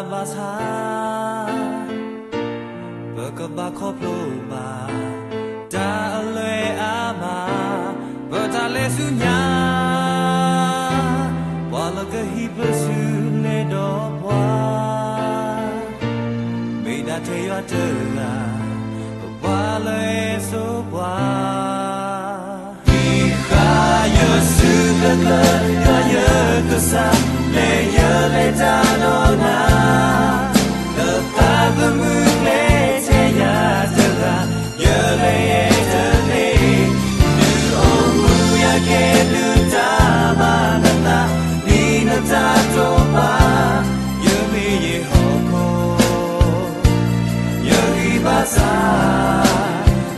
ဘၣ်ဆၣ် ပကဘၣ်ခီဖျိဘၣ် တၢ်အလွဲၢ်အါမး, ပတၢ်လဲၤဆူညါ ပှၤလၢကဟံးပစုလဲဒီးပှၤ, မ့ၢ်ဒၣ်ထဲယွၤတဂၤ ပှၤလၢအစိပှၤ. ဟံးဃာ်ယစုကျၢၤကျၢၤ ယွၤယကစၢ်, လဲၤယလဲၤတၢ်ဒီးနၤ, လၢသးသမူကျဲထဲယၤတဂၤ, ယလဲၤယဲတသ့, ဒုးအိၣ်မူယၤကဲဒုးတၢ်ဘၣ်နသး, ဒ်နတၢ်တိာ်ပာ်, ယမ့ၢ်ယဲဟီၣ်ခိၣ် ယဂံၢ်ဘါစၢ်,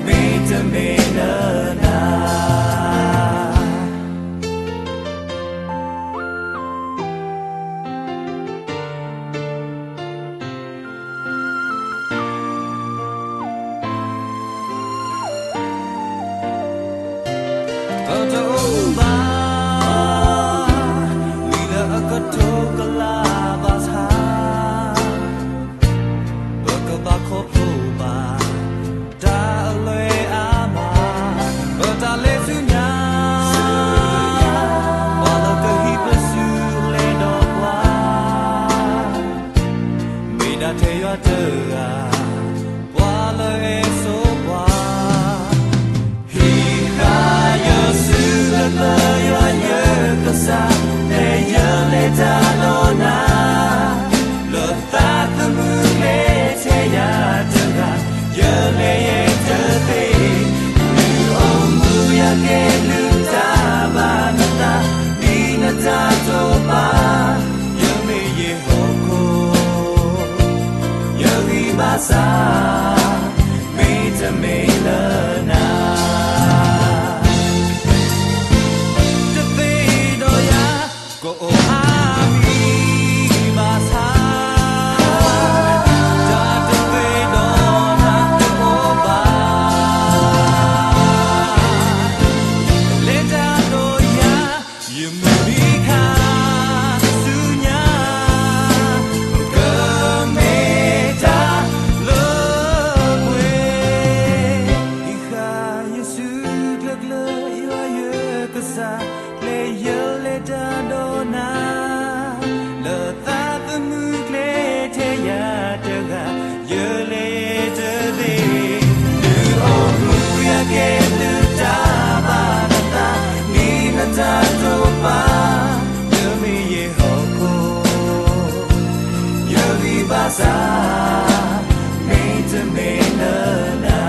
မ့တမ့ၢ်လၢနၤ. ပတအိၣ်ဘၣ် လံာ်လၢအကတိၤကလးဘၣ်ဆၣ်, ပကဘၣ်ခီဖျိဘၣ် တၢ်အလွဲၢ်အါမး, ပတၢ်လဲၤဆူညါ, ပှၤလၢကဟံးပစုလဲဒီးပှၤ, မ့ၢ်ဒၣ်ထဲယွၤတဂၤ, ပှၤလၢအစိပှၤ. ဟံးဃာ်ယစုကျၢၤကျၢၤ ယွၤယကစၢ်, လဲၤယလဲၤတၢ်ဒီးနၤ, လၢသးသမူကျဲထဲယၤတဂၤ, ယလဲၤယဲတသ့, ဒုးအိၣ်မူယၤကဲဒုးတၢ်ဘၣ်နသး, ဒ်နတၢ်တိာ်ပာ်, ယမ့ၢ်ယဲဟီၣ်ခိၣ် ယဂံၢ်ဘါစၢ်, မ့တမ့ၢ်လၢနၤ. တသ့ဒီးယၤ ကအိၣ်အါမံၤဘၣ်ဆၣ်, တၢ်တသ့ဒီးနၤတအိၣ်ဘၣ်. လဲၤတၢ်ဒီးယၤ ယမုၢ်နံၤခါဆူညါ, ကမ့ၢ်တၢ်လၢပှဲၤ, ဟံးဃာ်ယစုကျၢၤကျၢၤ ယွၤယကစၢ်, လဲၤယလဲၤတၢ်ဒီးနၤ, လၢသးသမူကျဲထဲယၤတဂၤ, ယလဲၤတသ့, ဒုးအိၣ်မူယၤကဲဒုးတၢ်ဘၣ်နသး, ဒ်နတၢ်တိာ်ပာ်, ယမ့ၢ်ယဲဟီၣ်ခိၣ် ယဂံၢ်ဘါစၢ်, မ့တမ့ၢ်လၢနၤ.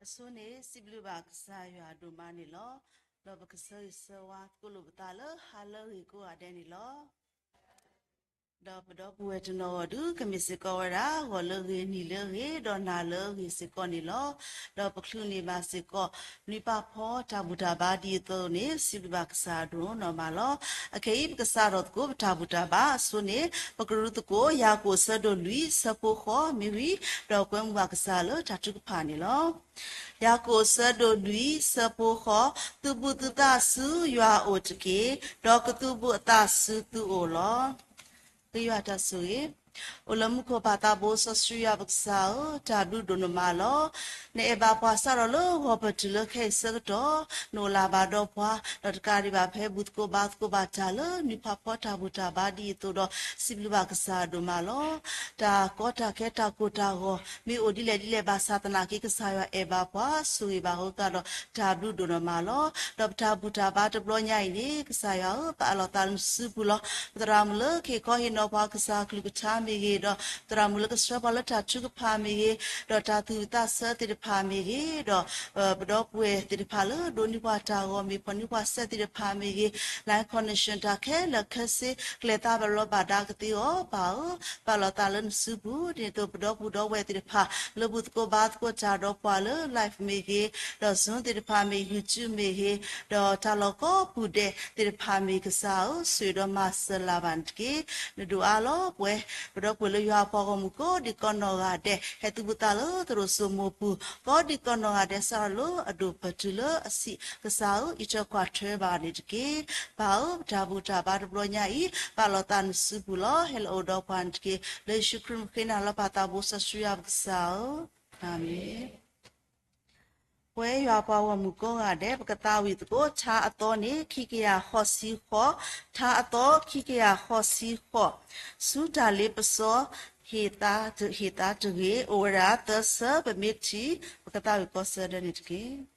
အဆိန့ၣ် စံးဘျုးဘၣ်ကစၢ်ယွၤဒိၣ်မးန့ၣ်လီၤ. ဒီးပကဆၢဂ့ၤဆၢဝါသကိးလိာ်ပသးလၢဟါလၢအဂ့ၤကိးဂၤဒဲးန့ၣ်လီၤ. ဒီးပဒီပုၢ်ဝဲၢ်တနီၤဂီၢ်ဒုး ကမ့ၢ်စ့ၢ်ကီးဝဲဒၣ် ဂီၤလၢအဂ့ၤ, နံၤလၢအဂ့ၤ, ဒီးနၤလၢအဂ့ၤစ့ၢ်ကီးန့ၣ်လီၤ. ဒီးပချုးန့ၢ်ဘၣ်စ့ၢ်ကီး နွံပၢ်ဖီတၢ်ဘူၣ်တၢ်ဘါဒ်အသိးန့ၣ် စံးဘျုးဘၣ်ကစၢ်အဒိၣ်နီၢ်မးလီၤ. အခဲအံၤ ပကစးထီၣ်သကိးပတၢ်ဘူၣ်တၢ်ဘါအဆိန့ၣ် ပကရူသကိး ယၤကိာ်အဆၢဒိၣ်လွံၢ် ဆၢဖိဃိး မ့ၢ်ဝံၤ ဒီးကွဲမုာ်ဘၣ်ကစၢ်လၢတၢ်ထုကဖၣ်န့ၣ်လီၤ. ယၤကိာ်အဆၢဒိၣ်လွံၢ် ဆၢဖိဃိး, သုးဘူးသုသးဆူယွၤအအိၣ်တက့ၢ်, ဒီးကသုးဘူးအသးဆူသုအိၣ်လီၤ. ယွၤတၢ်ဆိၣ်ဂ့ၤ အိၣ်လၢမူခိၣ်ပၢ်သးဘိစီဆှံယွၤပကစၢ်ဧၢ, တၢ်ဘျုးဒိၣ်နမးလီၤ. နအဲၣ်ဘၣ်ပှၤစးထီၣ်လၢဂီၤပတုၤလၢခဲအံၤဆၢကတီၢ်, နအိၣ်လၢ်ဘၣ်ဒီးပှၤ, ဒီးတကးဒံးဘၣ်ဖဲဘူၣ်သကိးဘါသကိးဘၣ်တၢ်လၢနံၣ်ဖးဖီတၢ်ဘူၣ်တၢ်ဘါဒ်အံၤအသိးဒီး စံးဘျုးဘၣ်ကစၢ်အဒိၣ်မးလီၤ. တၢ်ကီတၢ်ခဲတၢ်ကိၢ်တၢ်ဂီၤ မ့ၢ်အိၣ်ဒ်လဲၣ်ဒ်လဲၣ်ဘၣ်ဆၣ်သနာ်က့ ကစၢ်ယွၤအဲၣ်ဘၣ်ပှၤ ဆိၣ်ဂ့ၤဘၣ်အဃိသတးဒီး တၢ်ဘျုးဒိၣ်နမးလီၤ. ဒီးပတၢ်ဘူၣ်တၢ်ဘါတဘျီညါအံၤန့ၣ် ကစၢ်ယွၤဧၢ, ပအးလီၤသးလၢနစုပူၤလီၤ. ပသရၣ်မုၣ်လၢကဟ့ၣ်ခီဟ့ၣ်နီၤပှၤကစၢ်အကလုၢ်ကထါမ့ၢ်ဂ့ၤ, ဒီးပသရၣ်မုၣ်လၢကဆှၢပှၤလၢတၢ်ထုကဖၣ်မ့ၢ်ဂ့ၤ, ဒီးတၢ်သူၣ်ဝံၣ်သးဆၢသ့ၣ်တဖၣ်မ့ၢ်ဂ့ၤ, ဒီး ပဒီပုၢ်ဝဲၢ်သ့ၣ်တဖၣ်လၢဒိးန့ၢ်ပှၤတၢ်ဂီၤမ့ၢ်ဖီၣ်န့ၢ်ပှၤစဲသ့ၣ်တဖၣ်မ့ၢ်ဂ့ၤ, Life Connection တၢ်ခဲလၢာ်ခဲဆ့ ကလဲၤသးဘၣ်လီၤဘၣ်ဒါကသ့အီၤ ပၢ်ဧၢ, ပာ်လီၤသးလၢနစုပူၤ ဒ်သိးပဒီပုၢ်ဒီဝဲၢ်သ့ၣ်တဖၣ် လၢဘူၣ်သကိးဘါသကိးတၢ်ဒီးပှၤလၢ live မ့ၢ်ဂ့ၤ, ဒီး Zoom သ့ၣ်တဖၣ်မ့ၢ် YouTube မ့ၢ်ဂ့ၤ, ဒီးတၢ်လီၢ်ကိးပူၤဒဲးသ့ၣ်တဖၣ်မ့ၢ် ကစၢ်ဧၢ, ဆိၣ်ဂ့ၤဒီးမၤစၢၤလၢ်ဘၣ်နတက့ၢ်. နဒိၣ်အါလီၤပှဲၤ ပဒီပုၢ်ဝဲၢ်လၢယွၤအပှၤဂီၢ်မုၢ်ကိးဒံးကိးနီၢ်ဂၤဒဲး ဟဲသုးဘူးသးလၢသရိာ်စိမိၢ်ပူၤ ကိးဒံးကိးနီၢ်ဂၤဒဲး စးထီၣ်လၢအဒိၣ်ပတုၤလၢအဆံး, ကစၢ်ဧၢ, အံးထွဲကွၢ်ထွဲဘၣ်န့ၣ်တက့ၢ်. ပၢ်ဧၢ, ပတၢ်ဘူၣ်တၢ်ဘါတဘျီညါအံၤ ပာ်လီၤသးနစုပူၤလီၤ. ဟဲလီၤအိၣ်ဒီးပှၤန့ၣ်တက့ၢ်. လၢယ့ၣ်ၡူးခရံာ်မုၣ်ဃ့နၤလၢပၢ်သးဘိစီဆှံယွၤပကစၢ်ဧၢ, အၤမ့ၣ်. ပဝဲယွၤပှၤဂီၢ်မုၢ်ကိးဂၤဒဲး ပကသးဝံၣ်သကိး ထါအသီန့ၣ် ခံကယၤဃိးဆံဃိး, ထါအသီ ခံကယၤဃိးဆံဃိး, ဆူတၢ်လ့ပစီ ဟ့ၣ်သါတဂ့ၤ, အိၣ်ဝဲဒၣ်သၢဆၢ, ပမ့ၢ်ထံၣ် ပကသးဝံၣ်ကိးဆၢဒၢန့ၣ်တက့ၢ်.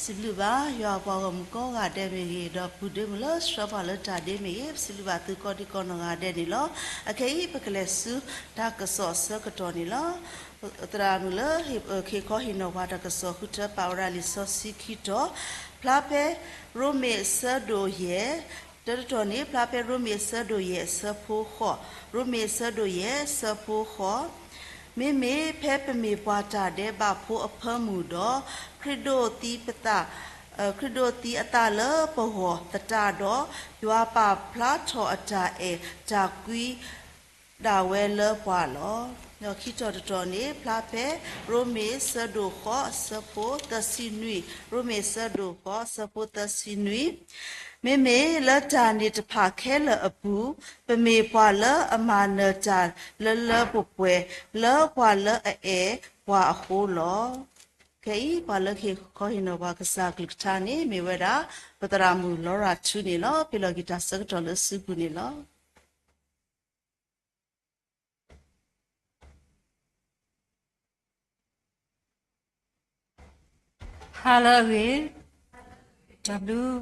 စံးဘျုးဘၣ်ယွၤအပှၤဂီၢ်မုၢ်ကိးဂၤဒဲးမ့ၢ်ဂ့ၤ, ဒီးပုၢ်ဒ့မုၣ်လၢဆှၢပှၤလၢတၢ်ဒ့မ့ၢ်ဂ့ၤ, ပစံးဘျုးဘၣ်သုကိးဒံကိးနီၢ်ဂၤဒဲးန့ၣ်လီၤ. အခဲအံၤ ပကလဲၤဆူတၢ်ကစီၣ်အဆၢကတီၢ်န့ၣ်လီၤ. သရၣ်မုၣ်လၢ ဟ့ၣ်ခီဟ့ၣ်နီၤပှၤတၢ်ကစီၣ်ဃုထၢ ပာ်ဝဲဒၣ်လံာ်စီဆှံခံတီၤ, ဖျါဖဲရိမ့ၤအဆၢဒိၣ်ယဲၢ်, တၢတတီၤန့ၣ် ဖျါဖဲရိမ့ၤအဆၢဒိၣ်ယဲၢ်အဆၢဖိဃိး, ရိမ့ၤအဆၢဒိၣ်ယဲၢ်အဆၢဖိဃိး, မ့မ့ၢ်ဖဲပမ့ၢ်ပှၤတၢ်ဒဲးဘးဖိအဖၢမုၢ်ဒီး, ခရံာ်ဒိးသံပသး, ခရံာ်ဒိးသံအသးလၢပဂီၢ်သတးဒီး, ယွၤပာ်ဖျါထီၣ်အတၢ်အဲၣ်တၢ်ကွံဒၣ်ဝဲလၢပှၤလီၤ. ဒီးခံတီၤတတီၤန့ၣ် ဖျါဖဲရိမ့ၤဆၢဒိၣ်ဃိးအဆၢဖိသၢဆံနွံ, ရိမ့ၤဆၢဒိၣ်ဃိးအဆၢဖိသၢဆံနွံ, မ့မ့ၢ်လၢတၢ်န့ၣ်တဖၣ်ခဲလၢာ်အပူၤ, ပမ့ၢ်ပှၤလၢအမၤနၢၤတၢ်လၢလၢပှဲၤပှဲၤ လၢပှၤလၢအအဲၣ်ပှၤအဃိလီၤ. ခဲအံၤ ပှၤလၢကဟ့ၣ်ခီဟ့ၣ်နီၤပှၤကစၢ်အကလုၢ်ကထါန့ၣ် မ့ၢ်ဝဲဒၣ် ပသရၣ်မုၣ်လီရၤထူန့ၣ်လီၤ. ပဟ့ၣ်လီၤက့ၤတၢ်ဆၢကတီၢ်လၢစုပူၤန့ၣ်လီၤ. ဟါလၢအဂ့ၤ, တၢ်ဘျုး,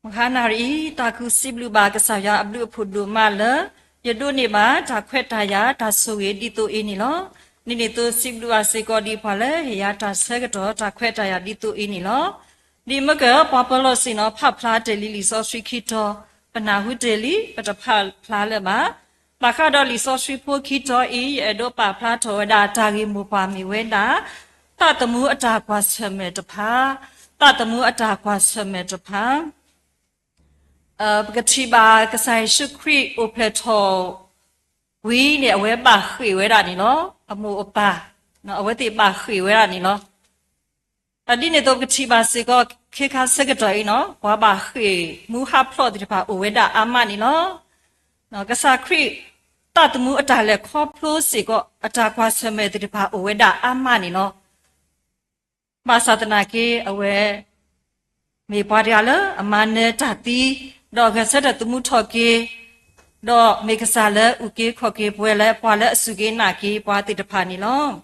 မုၢ်ဟါနၣ်ရံၣ်အံၤ တၢ်ကူၣ်စံးဘျုးဘၣ်ကစၢ်ယွၤအဘျုးအဖှိၣ်ဒိၣ်မးလၢ ယဒိးန့ၢ်ဘၣ်တၢ်ခွဲးတၢ်ယာ်တၢ်ဆိၣ်ဂ့ၤဒ်သိးအံၤန့ၣ်လီၤ. န့ၣ်န့ၣ်သိးစံးဘျုးဘၣ်စ့ၢ်ကီးဒ်ပှၤလၢဟ့ၣ်ယၤတၢ်ဆၢကတီၢ်တၢ်ခွဲးတၢ်ယာ်ဒ်သိးအံၤန့ၣ်လီၤ. ဒ်မ့ၢ်ကပှၤပၢၤလီၢ်စ့ၢ်နီၤ ဖးဖျါတ့ၢ်လံလံာ်စီဆှံခံတီၤ, ပနၢ်ဟူတ့ၢ်လံ ပတဖးဖျါလၢၤဘၣ်. ဘၣ်ဃးဒီးလံာ်စီဆှံဖိခံတီၤအံၤ ယအဲၣ်ဒိးပာ်ဖျါထီၣ်ဝဲဒၣ်တၢ်ဂ့ၢ်မိၢ်ပှၢ်မ့ၢ်ဝဲဒၣ် သးသမူအတၢ်ကွၢ်ဆၢၣ်မဲာ်တဖၣ်, သးသမူအတၢ်ကွၢ်ဆၢၣ်မဲာ်တဖၣ်. ပကထံၣ်ဘၣ်ကစၢ်ယ့ၣ်ၡူးခရံာ်အိၣ်ဖျဲၣ်ထီၣ်ဝံၤန့ၣ် အဝဲဘၣ်ဃ့ၢ်ဝဲဒၣ်န့ၣ်လီၤ. အမိၢ်အပၢ်, အဝဲသ့ၣ်ဘၣ်ဃ့ၢ်ဝဲဒၣ်န့ၣ်လီၤ. ဒ်န့ၣ်အသိးပကထံၣ်ဘၣ်စ့ၢ်ကီး ခဲခါဆၢကတီၢ်အံၤနီၤ ပှၤဘၣ်ဃ့ၢ်မူဟးဖျိးသ့ၣ်တဖၣ်အိၣ်ဝဲဒၣ်အါမးန့ၣ်လီၤ. ကစၢ်ခရံာ် သးသမူအတၢ်လဲၤခီဖျိစ့ၢ်ကီး အတၢ်ကွၢ်ဆၢၣ်မဲာ်သ့ၣ်တဖၣ်အိၣ်ဝဲဒၣ်အါမးန့ၣ်လီၤ. ဘၣ်ဆၣ်သနာ်က့ အဝဲ မ့ၢ်ပှၤတဂၤလၢအမၤနၢၤတၢ်သံ, ဒီးဂဲၤဆၢထၢၣ်သမူထီၣ်က့ၤ, ဒီးမ့ၢ်ကစၢ်လၢအုၣ်က့ၤခီၣ်က့ၤပဝဲလၢပှၤလၢအစူၢ်က့ၤနာ်က့ၤပှၤသ့ၣ်တဖၣ်န့ၣ်လီၤ.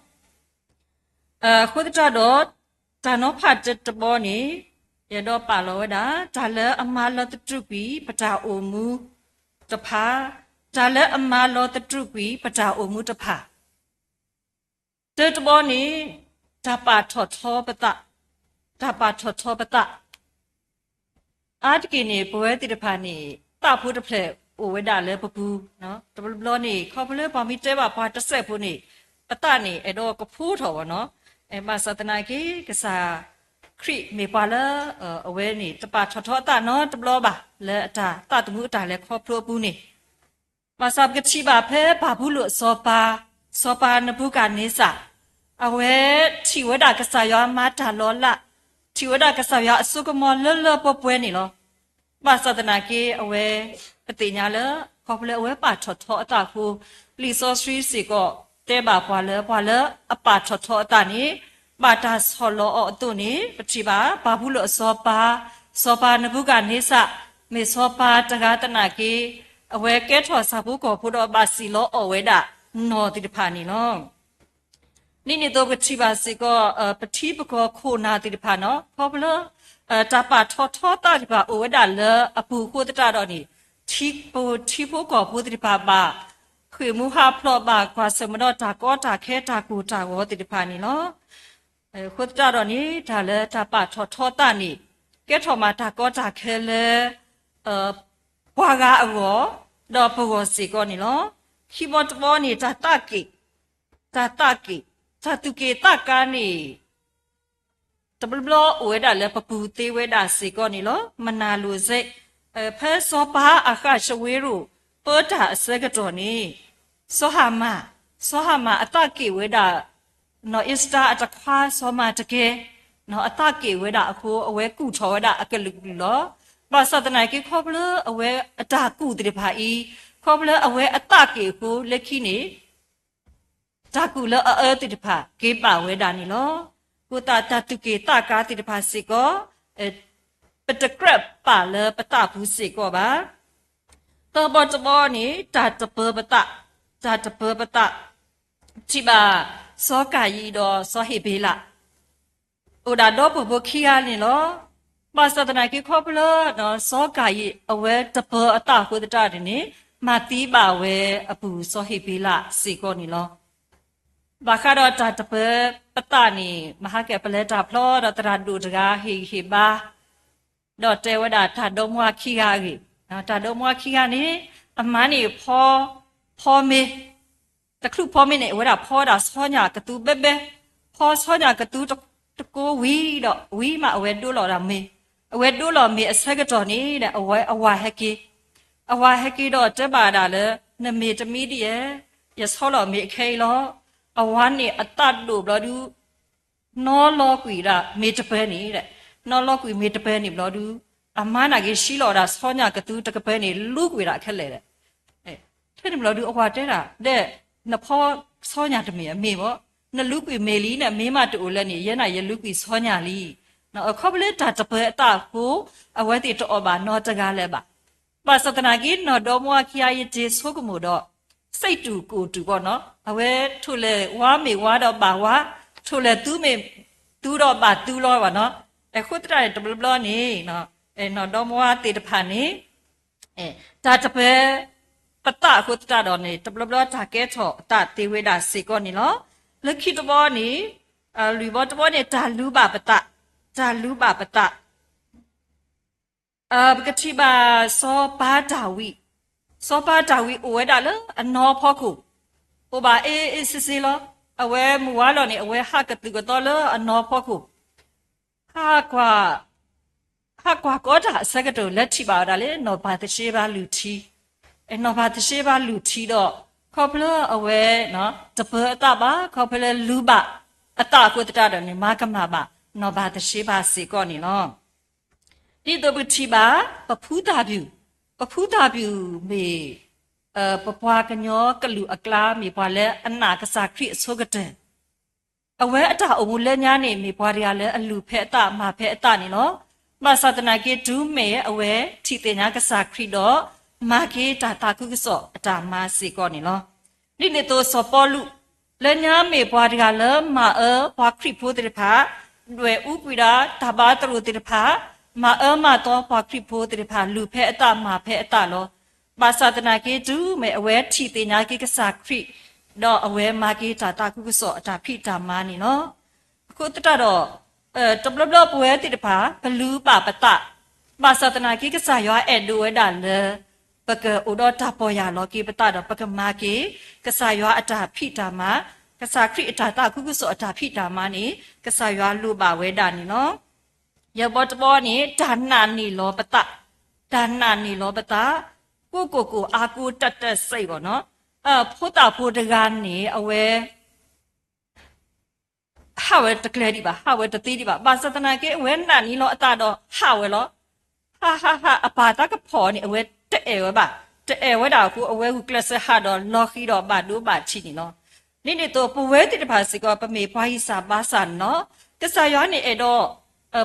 အဃိသတးဒီး တၢ်နီၤဖးတတဘီန့ၣ် ယအဲၣ်ဒိးပာ်လီၤဝဲဒၣ် တၢ်လၢအမၤလီၤသတြူာ်ကွံာ်ပတၢ်အိၣ်မူတဖၣ်, တၢ်လၢအမၤလီၤသတြူာ်ကွံာ်ပတၢ်အိၣ်မူတဖၣ် တၢတဘီန့ၣ် တၢ်ပာ်ထီၣ်ထီပသး, တၢ်ပာ်ထီၣ်ထီပသး. အါတက့ၢ်န့ၣ် ပဝဲသ့ၣ်တဖၣ်န့ၣ် သးဖိတဖျၢၣ်အိၣ်ဝဲဒၣ်လၢပပူၤ, တဘျီဘျီန့ၣ် ခီဖျိလၢပှၤမ့ၢ်တဲဘၣ်ပှၤတစဲးဖိန့ၣ် ပသးန့ၣ်အဲၣ်ဒိးကဖိထီၣ်ဘၣ်နီၤ. ဘၣ်ဆၣ်သနာ်က့ ကစၢ်ခရံာ်မ့ၢ်ပှၤလၢ အဝဲန့ၣ် တပာ်ထီၣ်ထီအသးနီတဘျီဘၣ် လၢအတၢ်သးသမူအတၢ်လဲၤခီဖျိအပူၤန့ၣ် ဘၣ်ဆၣ်ပကထံၣ်ဘၣ်ဖဲဘၤဘူလိၣ်အစီၤပၤ, စီၤပၤနဘူကၤန့စၢ်, အဝဲထံၣ်ဝဲဒၣ်ကစၢ်ယွၤမၤတၢ်လီၤလး, ထံၣ်ဝဲဒၣ်ကစၢ်ယွၤအစိကမီၤလၢလၢပှဲၤပှဲၤန့ၣ်လီၤ. ဘၣ်ဆၣ်သနာ်က့ အဝဲ ပသ့ၣ်ညါလၢ ခီဖျိလၢအဝဲပာ်ထီၣ်ထီအသးအဃိ, လံာ်စီဆှံစ့ၢ်ကီးတဲဘၣ်ပှၤလၢ ပှၤလၢအပာ်ထီၣ်ထီအသးန့ၣ် ဘၣ်တၢ်ဆီၣ်လီၤအီၤအသိးန့ၣ် ပထံၣ်ဘၣ် ဘၤဘူလိၣ်အစီၤပၤ, စီၤပၤနဘူကၤန့စၢ်, မ့ၢ်စီၤပၤတဂၤသနာ်က့ အဝဲကဲထီၣ်ဆၣ်ဖိကီၢ်ဖိဒီးဘၣ်စံၣ်လီၤအီၣ်ဝဲဒၣ်နီၢ်သ့ၣ်တဖၣ်န့ၣ်လီၤ. ဒ်န့ၣ်အသိးပထံၣ်ဘၣ်စ့ၢ်ကီး ပထံပကီၢ်ခိၣ်နၢ်သ့ၣ်တဖၣ်နီၤ ခီဖျိ တၢ်ပာ်ထီၣ်ထီသးသ့ၣ်တဖၣ်အိၣ်ဝဲဒၣ်လၢအပူၤအဃိသတးဒီးန့ၣ် ပထံဖိကီၢ်ဖိသ့ၣ်တဖၣ်ဘၣ် ဃ့ၢ်မူဟးဖျိးဘၣ်ကွၢ်ဆၢၣ်မဲာ်ဒီးတၢ်ကီတၢ်ခဲတၢ်ကိၢ်တၢ်ဂီၤသ့ၣ်တဖၣ်န့ၣ်လီၤ. အဃိသတးဒီးန့ၣ် တၢ်လၢတၢ်ပာ်ထီၣ်ထီသးန့ၣ် ကဲထီၣ်မးတၢ်ကီတၢ်ခဲလၢ ပှၤဂၤအဂီၢ် ဒီးပဂီၢ်စ့ၢ်ကီးန့ၣ်လီၤ. ခံဘီတဘီန့ၣ် တၢ်သးက့ၣ်, တၢ်သးက့ၣ်, တၢ်သူၣ်က့ၣ်သးကါန့ၣ် တဘျီဘျီအိၣ်ဝဲဒၣ်လၢပပူၤသ့ဝဲဒၣ်စ့ၢ်ကီးန့ၣ်လီၤ. မနၤလိၤစ့ၢ်, ဖဲစီၤပၤအဃၣ်ၡဝ့ရိၣ်ပၢတၢ်အဆၢကတီၢ်န့ၣ် စီၤဟၤမၣ်, စီၤဟၤမၣ်အသးက့ၣ်ဝဲဒၣ် နီၢ်အ့စတၢအတခွါစီၤမၤတကဲ, အသးက့ၣ်ဝဲဒၣ်အဃိ အဝဲကူၣ်ထီၣ်ဝဲဒၣ်အကလုာ်ကလုာ်လီၤ. ဘၣ်ဆၣ်သနာ်က့ ခီဖျိအဝဲအတၢ်ကူၣ်သ့ၣ်တဖၣ်အံၤ, ခီဖျိအဝဲအသးက့ၣ်အဃိ လၢခံန့ၣ် တၢ်ကူၣ်လၢအအၢသ့ၣ်တဖၣ် က့ၤဘၣ်ဝဲဒၣ်န့ၣ်လီၤ. အဃိသတး တၢ်သူၣ်က့ၣ်သးကါသ့ၣ်တဖၣ်စ့ၢ်ကီး ပတကြၢးပာ်လၢပသးပူၤစ့ၢ်ကီးဘၣ်. သၢဘီတဘီန့ၣ် တၢ်တပၢၤပသး, တၢ်တပၢၤပသး, ထံၣ်ဘၣ် စီၤကၤယံၣ်ဒီးစီၤဟ့းဘ့လး အိၣ်ဒၣ်ဒီပုၢ်ဖိခံဂၤန့ၣ်လီၤ. ဘၣ်ဆၣ်သနာ်က့ခီဖျိ စီၤကၤယံၣ်အဝဲတပၢၤအသးအဃိသတးန့ၣ် မၤသံဘၣ်ဝဲအပုၢ်စီၤဟ့းဘ့လးစ့ၢ်ကီးန့ၣ်လီၤ. ဘၣ်ဃးဒီးတၢ်တပၢၤပသးန့ၣ် မဟါကပလဲၤတၢ်ဖျီဒီးသရၣ်ဒိၣ်တဂၤဟ့ၣ်ဂံၢ်ဟ့ၣ်ဘါ ဒီးတဲဝဲဒၣ်တၢ်ဒီမါဝၤခံဂၤအဂ့ၢ်, တၢ်ဒီမါဝၤခံဂၤန့ၣ် အမါန့ၣ်ဖီ, ဖီမ့ၤ, တချုးဖီမ့ၤန့ၣ် အဝဲဒၣ်ဖီဒၣ်ဆီညၣ်ကသူဘဲဘဲ, ဖီဆီညၣ်ကသူတကိးဝံၤဒီး ဝံၤမးအဝဲဒိလီၤဒၣ်မ့ၤ, အဝဲဒိလီၤမ့ၤအဆၢကတီၢ်န့ၣ် အဝဲအဝၤဟဲက့ၤ, အဝၤဟဲက့ၤဒီးတဲဘၣ်ဒၣ်လၢ နမ့ၤတမံဒ်ယဲ, ယဆီလီၤမ့ၤအခဲအံၤလီၤ. အဝၤန့ၣ်အသးဒိၣ်ဘျီဒု နီၣ်လီၤကွံာ်ဒၣ်မ့ၤတပၢၤန့ၣ်, နီၣ်လီၤကွံာ်မ့ၤတပၢၤန့ၣ်ဘျီဒု အမါန့ၣ်က့ၤဆှံလီၤဒၣ်ဆီညၣ်ကသူတကပၢၤန့ၣ် လူကွံာ်ဒၣ်ခဲလၢာ်ဒီး, ဖဲန့ၣ်ဘျီဒု အဝၤတဲဒၣ် ဒီးနဖီဆီညၣ်တမ့ၢ်အမ့ၤဘၣ်, နလူကွံာ်မ့ၤလံန့ၣ် မ့ၢ်မးတအိၣ်လၢန့ၣ် ယဲန့ၣ်ယလူကွံာ်ဆီညၣ်လံ. အခီဖျိလၢတၢ်တပၢၤအသးအဃိ အဝဲသ့ၣ်တအီၣ်ဘၣ်နီတဂၤလၢၤဘၣ်. ဘၣ်ဆၣ်သနာ်က့ နီၢ်ဒီမါဝၤခံဂၤအံၤတ့ဆိကမိၣ်ဒီး စံးတူၢ်ကိၢ်တူၢ်ဘၣ်နီၤ, အဝဲထိၣ်လဲၣ်ဝါမ့ၢ်ဝါဒီးဘၣ်ဝါ, ထိၣ်လဲၣ်သူမ့ၢ်သူဒီးဘၣ်သူလီၤဘၣ်နီၤ. အဃိသတးန့ၣ် တဘျီဘျီန့ၣ် နီၢ်ဒီမါဝၤသ့ၣ်တဖၣ်န့ၣ် တၢ်တပၢၤပသးအဃိသတးဒီးန့ၣ် တဘျီဘျီတၢ်ကဲထီၣ်အသးသ့ဝဲဒၣ်စ့ၢ်ကီးန့ၣ်လီၤ. လၢခံတဘျီန့ၣ် လွံၢ်ဘီတဘီန့ၣ် တၢ်လူဘၣ်ပသး, တၢ်လူဘၣ်ပသး ပကထံၣ်ဘၣ်စီၤပၤဒၤဝံး, စီၤပၤဒၤဝံးအိၣ်ဝဲဒၣ်လၢအနီၤဖီခိၣ်, အိၣ်ဘၣ်အ့ၣ်အ့ၣ်စ့စ့လီၤ. အဝဲမုၢ်ဝါလီၤန့ၣ် အဝဲဟးကသုၣ်ကသီလၢအနီၤဖီခိၣ်, ဟးကွၢ်, ဟးကွၢ်ကီတၢ်အဆၢကတီၢ် လဲၤထံၣ်ဘၣ်ဝဲဒၣ်လၢနီၢ်ဘၤသရှ့ဘၤလုၢ်ထံ, နီၢ်ဘၤသရှ့ဘၤလုၢ်ထံဒီး ခီဖျိအဝဲ တပၢၤအသးဘၣ်, ခီဖျိလၢလူဘၣ်အသးအဃိသတးဒီးန့ၣ် မၤကမၣ်ဘၣ်နီၢ်ဘၤသရှ့ဘၤစ့ၢ်ကီးန့ၣ်လီၤ. ဒ်သိးပထံၣ်ဘၣ် ပဖူသၣ်ပျူၢ်, ပဖူသၣ်ပျူၢ်မ့ၢ် ပပှၤကညီကလုာ်အကျါ မ့ၢ်ပှၤလၢအနာ်ကစၢ်ခရံာ်အဆိကတၢၢ်, အဝဲအတၢ်အိၣ်မူလၢညါန့ၣ် မ့ၢ်ပှၤတဂၤလၢအလူၤဖဲအသး မၤဖဲအသးန့ၣ်လီၤ. ဘၣ်ဆၣ်သနာ်က့ တုၤမ့ၢ်အဝဲထံၣ်သ့ၣ်ညါကစၢ်ခရံာ်ဒီး မၤက့ၤတၢ်သးခုကစီၣ်အတၢ်မၤစ့ၢ်ကီးန့ၣ်လီၤ. ဒ်န့ၣ်အသိးစီၤပီလူး လၢညါမ့ၢ်ပှၤတဂၤလၢမၤအၢပှၤခရံာ်ဖိသ့ၣ်တဖၣ် ဒွဲၣ်အူကွံာ်ဒၣ်တၢ်ဘါသရိာ်သ့ၣ်တဖၣ်, မၤအၢမၤသီပှၤခရံာ်ဖိသ့ၣ်တဖၣ် လူၤဖဲအသးမၤဖဲအသးလီၤ. ဘၣ်ဆၣ်သနာ်က့ တုၤမ့ၢ်အဝဲထံၣ်သ့ၣ်ညါက့ၤကစၢ်ခရံာ် ဒီးအဝဲမၤက့ၤတၢ်သးခုကစီၣ်အတၢ်ဖံးတၢ်မၤန့ၣ်လီၤ. အဃိသတးဒီး တဘျီဘျီပဝဲသ့ၣ်တဖၣ် ပလူၤဘၣ်ပသး, ဘၣ်ဆၣ်သနာ်က့ ကစၢ်ယွၤအဲၣ်ဒိးဝဲဒၣ်လၢ ပကအိၣ်ဒီးတၢ်ပီၢ်ယၢ်လီၤက့ၤပသးဒီး ပကမၤက့ၤ ကစၢ်ယွၤအတၢ်ဖံးတၢ်မၤ, ကစၢ်ခရံာ်အတၢ်သးခုကစီၣ်အတၢ်ဖံးတၢ်မၤန့ၣ် ကစၢ်ယွၤလိၣ်ဘၣ်ဝဲဒၣ်န့ၣ်လီၤ. ယဲၢ်ဘီတဘီန့ၣ် တၢ်နာ်န့ၢ်လီၤပသး, တၢ်နာ်န့ၢ်လီၤပသး, ကိးကိးကိး အါကိးတၢ်တစဲးဘၣ်နီၤ, ဖိသၣ်ဖိတဂၤန့ၣ် အဝဲ ဟးဝဲတကျဲၤဒံးဘၣ်, ဟးဝဲတသ့ဒံးဘၣ်, ဘၣ်ဆၣ်သနာ်က့ အဝဲနာ်န့ၢ်လီၤအသးဒီးဟးဝဲလီၤ. ဟးဟးဟး အပၢ်သးကဖီၣ်န့ၣ် အဝဲတအဲၣ်ဝဲဘၣ်, တအဲၣ်ဝဲဒၣ်အဃိ အဝဲဂုာ်ကျဲးစၢးဟးဒီးလီၤဃံၤဒီးဘၣ်ဒိဘၣ်ထံးန့ၣ်လီၤ. ဒ်န့ၣ်အသိး ပဝဲသ့ၣ်တဖၣ်စ့ၢ်ကီး ပမ့ၢ်ပှၤဂံၢ်စၢ်ဘါစၢ်န့ၣ်လီၤ. ကစၢ်ယွၤန့ၣ်အဲၣ်ဒိး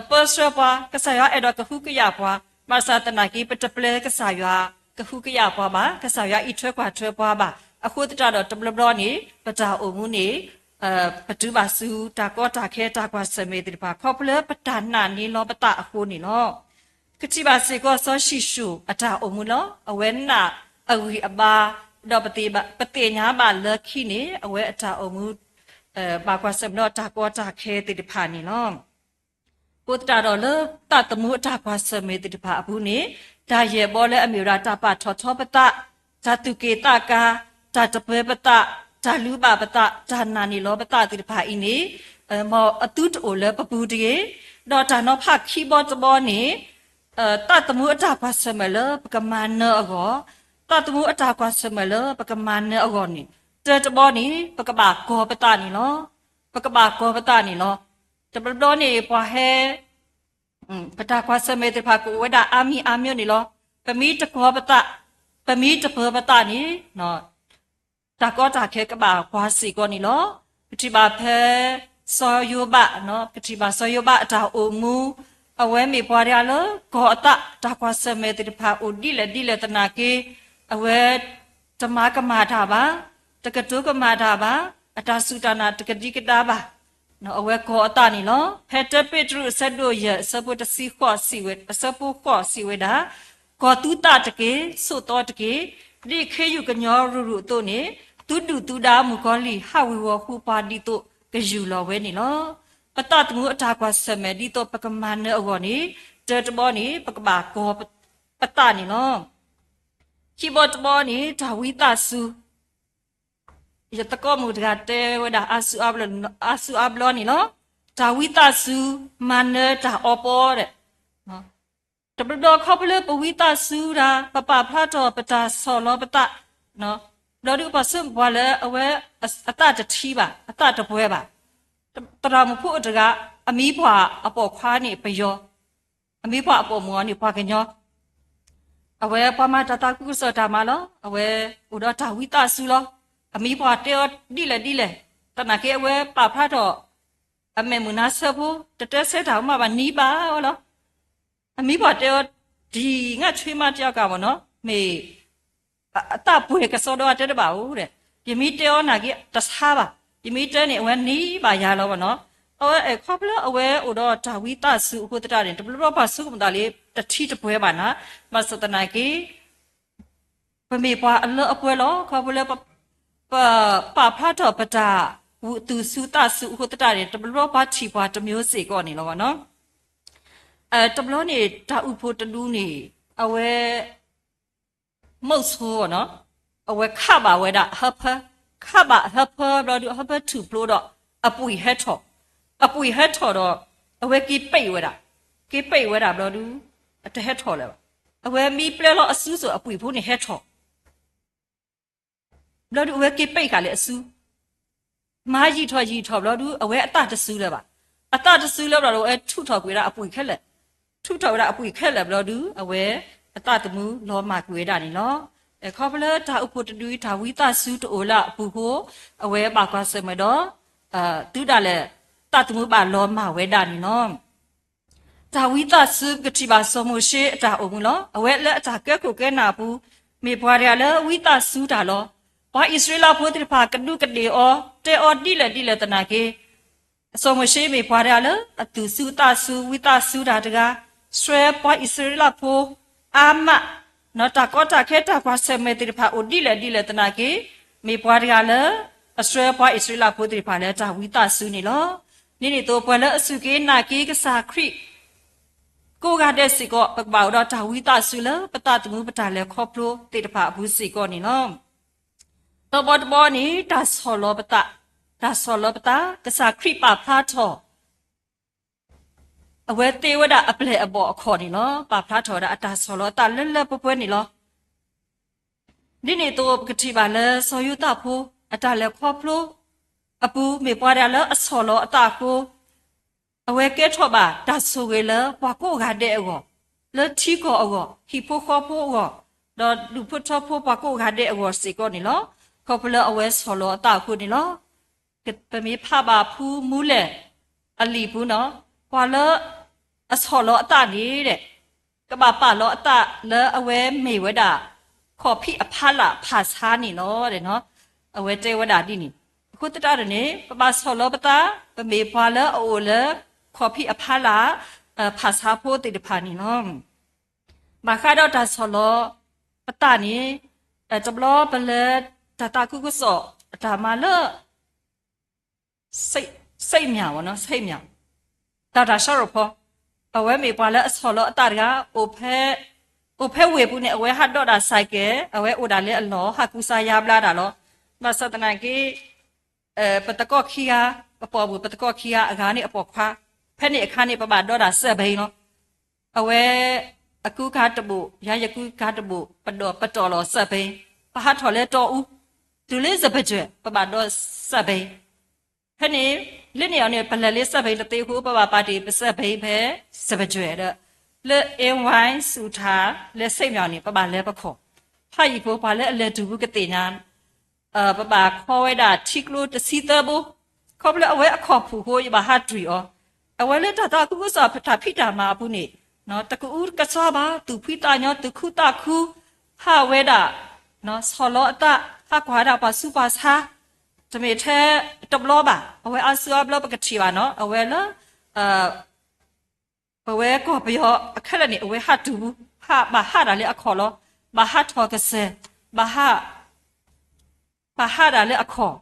ပၢဆှၢပှၤ, ကစၢ်ယွၤအဲၣ်ဒိးကဟုကယာ်ပှၤ, ဘၣ်ဆၣ်သနာ်က့ ပတပျဲကစၢ်ယွၤကဟုကယာ်ပှၤဘၣ်, ကစၢ်ယွၤအံးထွဲကွၢ်ထွဲပှၤဘၣ်. အဃိသတးဒီး တဘျီဘျီန့ၣ် ပတၢ်အိၣ်မူန့ၣ် ပတုၤဘၣ်ဆူတၢ်ကီတၢ်ခဲတၢ်ကွၢ်ဆၢၣ်မဲာ်သ့ၣ်တဖၣ် ခီဖျိလၢပတၢ်နာ်န့ၢ်လီၤပသးအဃိန့ၣ်လီၤ. ကထံၣ်ဘၣ်စ့ၢ်ကီးစီၤၡံၣ်ၡိၣ်အတၢ်အိၣ်မူလီၤ. အဝဲနာ်အဂံၢ်အဘါ, ဒီးပသ့ၣ်ညါဘၣ်လၢခံန့ၣ် အဝဲအတၢ်အိၣ်မူ ဘၣ်ကွၢ်ဆၢၣ်မဲာ်ဒီးတၢ်ကီတၢ်ခဲသ့ၣ်တဖၣ်န့ၣ်လီၤ. အဃိသတးဒီးလၢသးသမူအတၢ်ကွၢ်ဆၢၣ်မဲာ်သ့ၣ်တဖၣ်အပူၤန့ၣ် တၢ်ယဲၢ်ဘီလၢအမ့ၢ်ဝဲဒၣ်တၢ်ပာ်ထီၣ်ထီပသး, တၢ်သူၣ်က့ၣ်သးကါ, တၢ်တပၢၤပသး, တၢ်လူဘၣ်ပသး, တၢ်နာ်န့ၢ်လီၤပသးသ့ၣ်တဖၣ်အံၤန့ၣ် မ်အသုတအိၣ်လၢပပူၤတဂ့ၤ. ဒီးတၢ်နီၤဖးခံဘီတဘီန့ၣ် သးသမူအတၢ်ကွၢ်ဆၢၣ်မဲာ်လၢပကမၤနၢၤအဂီၢ်, သးသမူအတၢ်ကွၢ်ဆၢၣ်မဲာ်လၢပကမၤနၢၤအဂီၢ်န့ၣ် တၢတဘီန့ၣ် ပကဘၣ်ကီၤပသးန့ၣ်လီၤ. ပကဘၣ်ကီၤပသးန့ၣ်လီၤ. တဘျီဘျီန့ၣ် ပှၤဟဲ ပတၢ်ကွၢ်ဆၢၣ်မဲာ်သ့ၣ်တဖၣ်ကအိၣ်ဝဲဒၣ်အါမံၤအါမံၤန့ၣ်လီၤ. ပမ့ၢ်တကီၤပသး, ပမ့ၢ်တပၢၤပသးန့ၣ် တၢ်ကီတၢ်ခဲကဘၣ်ပှၤစ့ၢ်ကီးန့ၣ်လီၤ. ပထံၣ်ဘၣ်ဖဲ စီၤယိၤဘး, ပထံၣ်ဘၣ်စီၤယိၤဘးအတၢ်အိၣ်မူ, အဝဲမ့ၢ်ပှၤတဂၤလၢ ကီၤအသး, တၢ်ကွၢ်ဆၢၣ်မဲာ်သ့ၣ်တဖၣ်အိၣ်ဒ်လဲၣ်ဒ်လဲၣ်သနာ်က့ အဝဲ တမၤကမၣ်တၢ်ဘၣ်, တကတိၤကမၣ်တၢ်ဘၣ်, အတၢ်စူၢ်တၢ်နာ်တကဒံကဒါဘၣ်. အဝဲကိးအသးန့ၣ်လီၤ. ဖဲတၢပ့းတရူးအဆၢဒိၣ်ယဲၢ် အဆၢဖိတဆံဃိးစံးဝဲ, အဆၢဖိဃိးစံးဝဲဒၣ်, ကီၤသူသးတက့ၢ်, ဆိးသီတက့ၢ်, ဒ်ခ့ယုၢ်ကညီရူၤရူၤအသိးန့ၣ်, သုဒုၣ်သုဒါမုၣ်ကီၤလံၢ်ဟးဝ့ၤဝီၤဃုာ်ပှၤဒ်သိးကယူၢ်လီၤဝဲန့ၣ်လီၤ. ပသးသမူအတၢ်ကွၢ်ဆၢၣ်မဲာ်ဒ်သိးပကမၤနၢၤအဂီၢ်န့ၣ်, တၢတဘီန့ၣ် ပကဘၣ်ကိးပသးန့ၣ်လီၤ. ခံဘီတဘီန့ၣ် တၢ်ဝံသးစူၤ ယသကိးမုၣ်တဂၤတဲဝဲဒၣ် အါစုအါဘျီန့ၣ်လီၤ. တၢ်ဝံသးစူၤ မၤနၢၤတၢ်အီပီဒီး, တဘျီဘျီခီဖျိလၢပဝံသးစူၤတၢ် ပပာ်ဖျါထီၣ်ပတၢ်ဆီၣ်လီၤပသး, ဘျီဒုးပှၤဆိကမိၣ်ပှၤလၢအဝဲအသးတထံဘၣ်, အသးတပှဲၤဘၣ်. သရၣ်မုၣ်ဖိအိၣ်တဂၤ အမံၤပှၢ်အပိာ်ခွါန့ၣ်ပယီၤ, အမံၤပှၢ်အပိာ်မုၣ်အီၤန့ၣ်ပှၤကညီ, အဝဲပှၤမၤတၢ်သးခုကစီၣ်တၢ်မၤလီၤ. အဝဲအိၣ်ဒီးတၢ်ဝံသးစူၤလီၤ. အမံၤပှၢ်တဲအီၤဒ်လဲၣ်ဒ်လဲၣ်, သနာ်က့အဝဲပာ်ဖျါထီၣ် အမဲာ်မုာ်နါဆၢဖိ တတဲဆၢတၢ်မၤဘၣ်နံၤဘၣ်အီၤလီၤ. အမံၤပှၢ်တဲအီၤ ဒီငါချွေးမါတယောက်ကပေါ့နော်, မ့ၢ် အသးပှဲၤကစီဒီးအတဲတဘၣ်ဧိၤဒီး, ယမ့ၢ်တဲအီၤနာ်က့တဆါဘၣ်, ယမ့ၢ်တဲန့ၣ် အဝဲနံၤဘၣ်ယၤလီၤပေါ့နော်. အဝဲခီဖျိလၢအဝဲအိၣ်ဒီးတၢ်ဝံသးစူၤအဃိသတးန့ၣ် တဘျီဘျီပှၤဆိကမိၣ်သးလၢ တထံတပှဲၤဘၣ်နၤ, ဘၣ်ဆၣ်သနာ်က့ ပမ့ၢ်ပှၤအလၢအပှဲၤလီၤ. ခီဖျိလၢ ပ ပာ်ဖျါထီၣ်ပတၢ်ဝံသးစူၤ သးစူၤအဃိသတးန့ၣ် တဘျီဘျီပှၤထံၣ်ပှၤတမျိုးစ့ၢ်ကီးန့ၣ်လီၤ. တဘျီန့ၣ် တၢ်အုၣ်ဖှိၣ်တဒုန့ၣ် အဝဲ မုဆိုး အဝဲခးဘၣ်ဝဲဒၣ်အဟၢဖၢ, ခးဘၣ်အဟၢဖၢဘျီဒုး အဟၢဖၢထူၣ်ဖျိဒီး အပှ့ၤဟဲထီၣ်, အပှ့ၤဟဲထီၣ်ဒီး အဝဲက့ၤပ့ၢ်ဝဲဒၣ်, က့ၤပ့ၢ်ဝဲဒၣ်ဘျီဒုး အတဟဲထီၣ်လၢၤဘၣ်. အဝဲမ့ၢ်ပျဲလီၤအစုစိၤ အပှ့ၤဖိန့ၣ်ဟဲထီၣ် ဘျီဒုးအဝဲက့ၤပ့ၢ်ဃာ်လၢအစု, မၤယံာ်ထီၣ်ယံာ်ထီၣ်ဘျီဒုး အဝဲအသးတစူၤလၢၤဘၣ်. အသးတစူၤလၢၤဘျီဒုး အဝဲထုးထီၣ်ကွံာ်ဝဲဒၣ်အပှ့ၤခဲလၢာ်, ထုးထီၣ်ဝဲဒၣ်အပှ့ၤခဲလၢာ်ဘျီဒုး အဝဲအသးသမူလီၤမၢ်ကွံာ်ဝဲဒၣ်န့ၣ်လီၤ. ခီဖျိလၢတၢ်အုၣ်ဖှိၣ်တဒုအံၤ တၢ်ဝံသးစူၤတအိၣ်လၢအပူၤအဃိ အဝဲဘၣ်ကွၢ်ဆၢၣ်မဲာ်ဒီး သုဒၣ်လဲာ် သးသမူဘၣ်လီၤမၢ်ဝဲဒၣ်န့ၣ်လီၤ. တၢ်ဝံသးစူၤ ပကထံၣ်ဘၣ်စီၤမိၤၡ့အတၢ်အိၣ်မူလီၤ. အဝဲလၢအတၢ်ကဲခိၣ်ကဲနၢ်အပူၤ မ့ၢ်ပှၤတဂၤလၢဝံသးစူၤတၢ်လီၤ. ပှၤအံၣ်စရ့လးဖိသ့ၣ်တဖၣ် ကဒူးကဒ့ၣ်အီၤ တဲအီၤဒ်လဲၣ်ဒ်လဲၣ်သနာ်က့ စီၤမိၤၡ့မ့ၢ်ပှၤတဂၤလၢအသူၣ်စူၤသးစူၤ ဝံသးစူၤတၢ်တဂၤ, ဆှၢပှၤအံၣ်စရ့လးဖိအါမး, တၢ်ကီတၢ်ခဲတၢ်ကွၢ်ဆၢၣ်မဲာ်သ့ၣ်တဖၣ်အိၣ်ဒ်လဲၣ်ဒ်လဲၣ်သနာ်က့ မ့ၢ်ပှၤတဂၤလၢ အဆှၢပှၤအံၣ်စရ့လးဖိသ့ၣ်တဖၣ်လၢတၢ်ဝံသးစူၤန့ၣ်လီၤ. ဒ်န့ၣ်အသိး ပှၤလၢအစူၢ်က့ၤနာ်က့ၤကစၢ်ခရံာ် ကိးဂၤဒဲးစ့ၢ်ကီး ပကဘၣ်အိၣ်ဒီးတၢ်ဝံသးစူၤလၢ ပသးသမူပတၢ်လဲၤခီဖျိသ့ၣ်တဖၣ်အပူၤစ့ၢ်ကီးန့ၣ်လီၤ. သၢဘီတဘီန့ၣ် တၢ်ဆီၣ်လီၤပသး, တၢ်ဆီၣ်လီၤပသး ကစၢ်ခရံာ်ပာ်ဖျါထီၣ် အဝဲသ့ဝဲဒၣ်အပျဲၢ်အဘီၣ်အခီၣ်န့ၣ်လီၤ. ပာ်ဖျါထီၣ်ဝဲဒၣ်အတၢ်ဆီၣ်လီၤအသးလၢလၢပှဲၤပှဲၤန့ၣ်လီၤ. ဒ်န့ၣ်အသိး ပကထံၣ်ဘၣ်လၢစီၤယိၤသးဖိ အတၢ်လဲၤခီဖျိအပူၤ မ့ၢ်ပှၤတဂၤလၢအဆီၣ်လီၤအသးအဃိ အဝဲကဲထီၣ်ဘၣ်တၢ်ဆိၣ်ဂ့ၤလၢပှၤကိးဂၤဒဲးအဂီၢ်, လၢထံကီၢ်အဂီၢ်, ဟံၣ်ဖိဃီဖိအဂီၢ်, ဒီးဒူၣ်ဖိထၢဖိပှၤကိးဂၤဒဲးအဂီၢ်စ့ၢ်ကီးန့ၣ်လီၤ. ခီဖျိလၢအဝဲဆီၣ်လီၤအသးအဃိန့ၣ်လီၤ. ပမ့ၢ်ဖးဘၣ်ဖုမူလဲၣ်အလံာ်ပူၤန့ၣ်, ပှၤလၢအဆီၣ်လီၤအသးန့ၣ်ဒီး ကဘၣ်ပာ်လီၤအသးလၢအဝဲမ့ၢ်ဝဲဒၣ် ခီၣ်ဖံးအဖီလာ်ဖးဆါန့ၣ်လီၤ. အဝဲတဲဝဲဒၣ်ဒ်န့ၣ်. အဃိသတးဒီးန့ၣ် ပဘၣ်ဆီၣ်လီၤပသး, ပမ့ၢ်ပှၤလၢအအိၣ်လၢ ခီၣ်ဖံးအဖီလာ် ဖးဆါဖိသ့ၣ်တဖၣ်န့ၣ်လီၤ. ဘၣ်ဃးဒီးတၢ်ဆီၣ်လီၤပသးန့ၣ် တဘျီပလဲၤတၢ်သးခုကစီၣ်အတၢ်မၤလၢ စ့ၣ်မၠၣ်, စ့ၣ်မၠၣ်, တၢ်တၢ်ဆၢရီၣ်ဖီ, အဝဲမ့ၢ်ပှၤလၢအဆီၣ်လီၤအသးတဂၤ, အိၣ်ဖဲဝ့ၢ်ပူၤန့ၣ် အဝဲဟးဒိးတၢ်စဲးကဲး, အဝဲအိၣ်ဒၣ်လၢအလီၢ် ဟးကူစါယါဘျါတၢ်လီၤ. ဘၣ်ဆၣ်သနာ်က့ ပသကိးခံဂၤ, ပပိာ်မုၣ်ပသကိးခံဂၤ အဂၤန့ၣ်အပိာ်ခွါ, ဖဲန့ၣ်အခါန့ၣ် ပဘၣ်ဒိးတၢ်စဲးဘၣ်အံၤလီၤ. အဝဲ အကူကၤတဘိး, ယၤယကူကၤတဘိး, ပဒိးပတီၢ်လီၤစဲးဘၣ်အံၤ, ပဟးထီၣ်လၢတီအူ, တုၤလၢစပကြၢး ပဘၣ်ဒိးစဲးဘၣ်အံၤ. ဖဲန့ၣ် လၢန့ၣ်အီၤန့ၣ် ပလဲၤလၢစဲးဘၣ်အံၤတသ့အဃိ ပဘၣ်ပာ်တ့ၢ်ပစဲးဘၣ်အံၤဖဲစပကြၢးဒီး လၢအ့ဝဲစူးထါ လၢစ့ၣ်မၠၣ်န့ၣ် ပဘၣ်လဲၤပခီၣ်, ဖးယံၤဖိပှၤလၢအလဲၤတုၤပူၤကသ့ၣ်ညါ ပဘၣ်ခီဝဲဒၣ်ထံကျိတဆံသၢဘိ, ခီဖျိအဝဲအခီၣ်ဖှိၣ်အဃိ ယဘၣ်ဟးတွံၢ်အီၤ, အဝဲလၢတၢ်သးခုကစီၣ်တၢ်ဖံးတၢ်မၤအပူၤန့ၣ် တကအုကစွါဘၣ်, သူၣ်ဖှံသးညီ သူၣ်ခုသးခု, ဟးဝဲဒၣ် ဆီၣ်လီၤအသး, ဟးကွၢ်ဒၣ်ပှၤဆူးပှၤဆါ, တမ့ၢ်ထဲတဘျီဘၣ်, အဝဲအါစုအါဘျီပကထံၣ်ဘၣ်နီၤ, အဝဲလၢ ပဝဲကီၢ်ပယီၤအခဲလၢာ်န့ၣ် အဝဲဟးတူၢ်ပူၤ, ဟးဘၣ်ဟးဒၣ်လၢအခီၣ်လီၤ, ဘၣ်ဟးထီၣ်ကစၢၢ်, ဘၣ်ဟး ဘၣ်ဟးဒၣ်လၢအခီၣ်,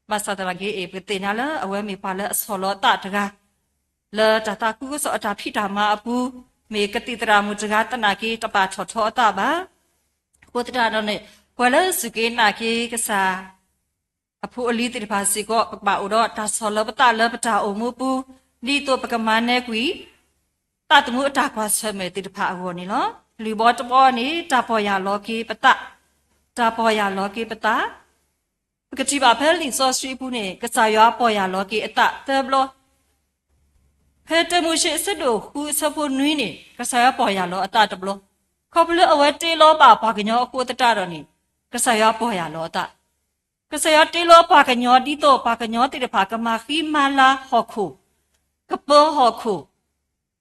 ဘၣ်ဆၣ်သနာ်က့ ပကသ့ၣ်ညါလၢအဝဲမ့ၢ်ပှၤလၢအဆီၣ်လီၤအသးတဂၤ လၢတၢ်သးခုကစီၣ်အတၢ်ဖံးတၢ်မၤအပူၤ, မ့ၢ်ကသံၣ်သရၣ်မုၣ်တဂၤသနာ်က့ တပာ်ထီၣ်ထီအသးဘၣ်. အဃိသတးဒီးန့ၣ် ပှၤလၢစူၢ်က့ၤနာ်က့ၤကစၢ် အဖိအလံၤသ့ၣ်တဖၣ်စ့ၢ်ကီး ပကဘၣ်အိၣ်ဒီးတၢ်ဆီၣ်လီၤပသးလၢပတၢ်အိၣ်မူပူၤ, ဒ်သိးပကမၤနၢၤကွံာ် သးသမူအတၢ်ကွၢ်ဆၢၣ်မဲာ်သ့ၣ်တဖၣ်အဂီၢ်န့ၣ်လီၤ. လွံၢ်ဘီတဘီန့ၣ် တၢ်ပီၢ်ယၢ်လီၤက့ၤပသး, တၢ်ပီၢ်ယၢ်လီၤက့ၤပသး, ပကထံၣ်ဘၣ်ဖဲလံာ်စီဆှံအပူၤန့ၣ် ကစၢ်ယွၤပီၢ်ယၢ်လီၤက့ၤအသးသၢဘျီ, ဖဲတၢမိၤၡ့အဆၢဒိၣ်ဃုအဆၢဖိနွံန့ၣ် ကစၢ်ယွၤပီၢ်ယၢ်လီၤအသးတဘျီ, ခီဖျိလၢအဝဲတ့လီၤဘၣ်ပှၤကညီအဃိသတးဒီးန့ၣ် ကစၢ်ယွၤပီၢ်ယၢ်လီၤအသး ကစၢ်ယွၤတ့လီၤပှၤကညီဒ်သိးပှၤကညီသ့ၣ်တဖၣ် ကမၤဃံမၤလၤဟီၣ်ခိၣ်, ကပၢဟီၣ်ခိၣ်,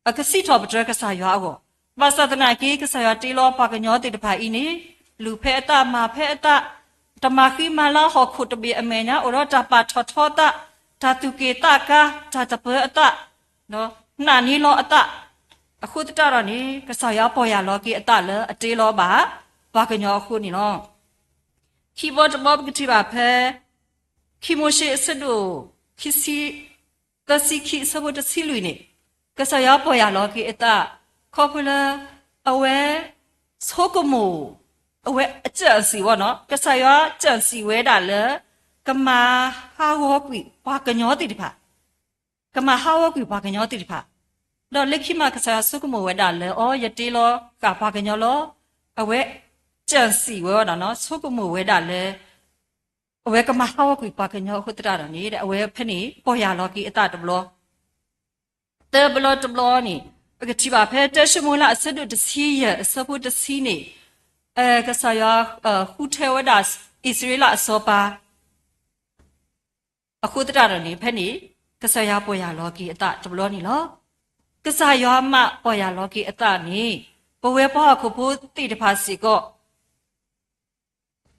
အကစံးထီၣ်ပတြၢၤကစၢ်ယွၤအဂီၢ်, ဘၣ်ဆၣ်သနာ်က့ ကစၢ်ယွၤတ့လီၤပှၤကညီသ့ၣ်တဖၣ်အံၤန့ၣ် လူၤဖဲအသးမၤဖဲအသး, တမၤဃံမၤလၤဟီၣ်ခိၣ်တဘ့ၣ်အမဲာ်ညါ အိၣ်ဒီးတၢ်ပာ်ထီၣ်ထီသး, တၢ်သူၣ်က့ၣ်သးကါ, တၢ်တပၢၤအသး, နာ်န့ၢ်လီၤအသး, အဃိသတးဒီးန့ၣ် ကစၢ်ယွၤပီၢ်ယၢ်လီၤက့ၤအသးလၢအတ့လီၤဘၣ် ပှၤကညီအဃိန့ၣ်လီၤ. ခံဘီတဘီပကထံၣ်ဘၣ်ဖဲ ခံမိၤၡ့အဆၢဒိၣ် ခံဆံ သၢဆံခံအဆၢဖိတဆံလွံၢ်န့ၣ် ကစၢ်ယွၤပီၢ်ယၢ်လီၤက့ၤအသး ခီဖျိလၢ အဝဲ ဆိကမိၣ် အဝဲအကြံစည်ဝဲနီၤ ကစၢ်ယွၤကြံစည်ဝဲဒၣ်လၢ ကမၤဟးဂီၤကွံာ်ပှၤကညီသ့ၣ်တဖၣ် ကမၤဟးဂီၤကွံာ်ပှၤကညီသ့ၣ်တဖၣ်, ဒီးလၢခံမးကစၢ်ယွၤဆိကမိၣ်ဝဲဒၣ်လၢ အီ ယတ့လီၤဃာ်ပှၤကညီလီၤ, အဝဲ ကြံစည်ဝဲနီၤ ဆိကမိၣ်ဝဲဒၣ်လၢ အဝဲကမၤဟးဂီၤကွံာ်ပှၤကညီအဃိသတးဒီးန့ၣ် အဝဲဖဲန့ၣ် ပီၢ်ယၢ်လီၤက့ၤအသးတဘျီ သၢဘျီတဘျီန့ၣ် ပကထံၣ်ဘၣ်ဖဲ တၢၡမူၤအ့လး အဆၢဒိၣ်တဆံယဲၢ် အဆၢဖိတဆံန့ၣ် ကစၢ်ယွၤ ဃုထၢဝဲဒၣ် အံၣ်စရ့လးအစီၤပၤ အဃိသတးဒီးန့ၣ် ဖဲန့ၣ် ကစၢ်ယွၤပီၢ်ယၢ်လီၤက့ၤအသးတဘျီန့ၣ်လီၤ. ကစၢ်ယွၤမ့ၢ်ပီၢ်ယၢ်လီၤက့ၤအသးန့ၣ် ပဝဲပှၤဟီၣ်ခိၣ်ဖိသ့ၣ်တဖၣ်စ့ၢ်ကီး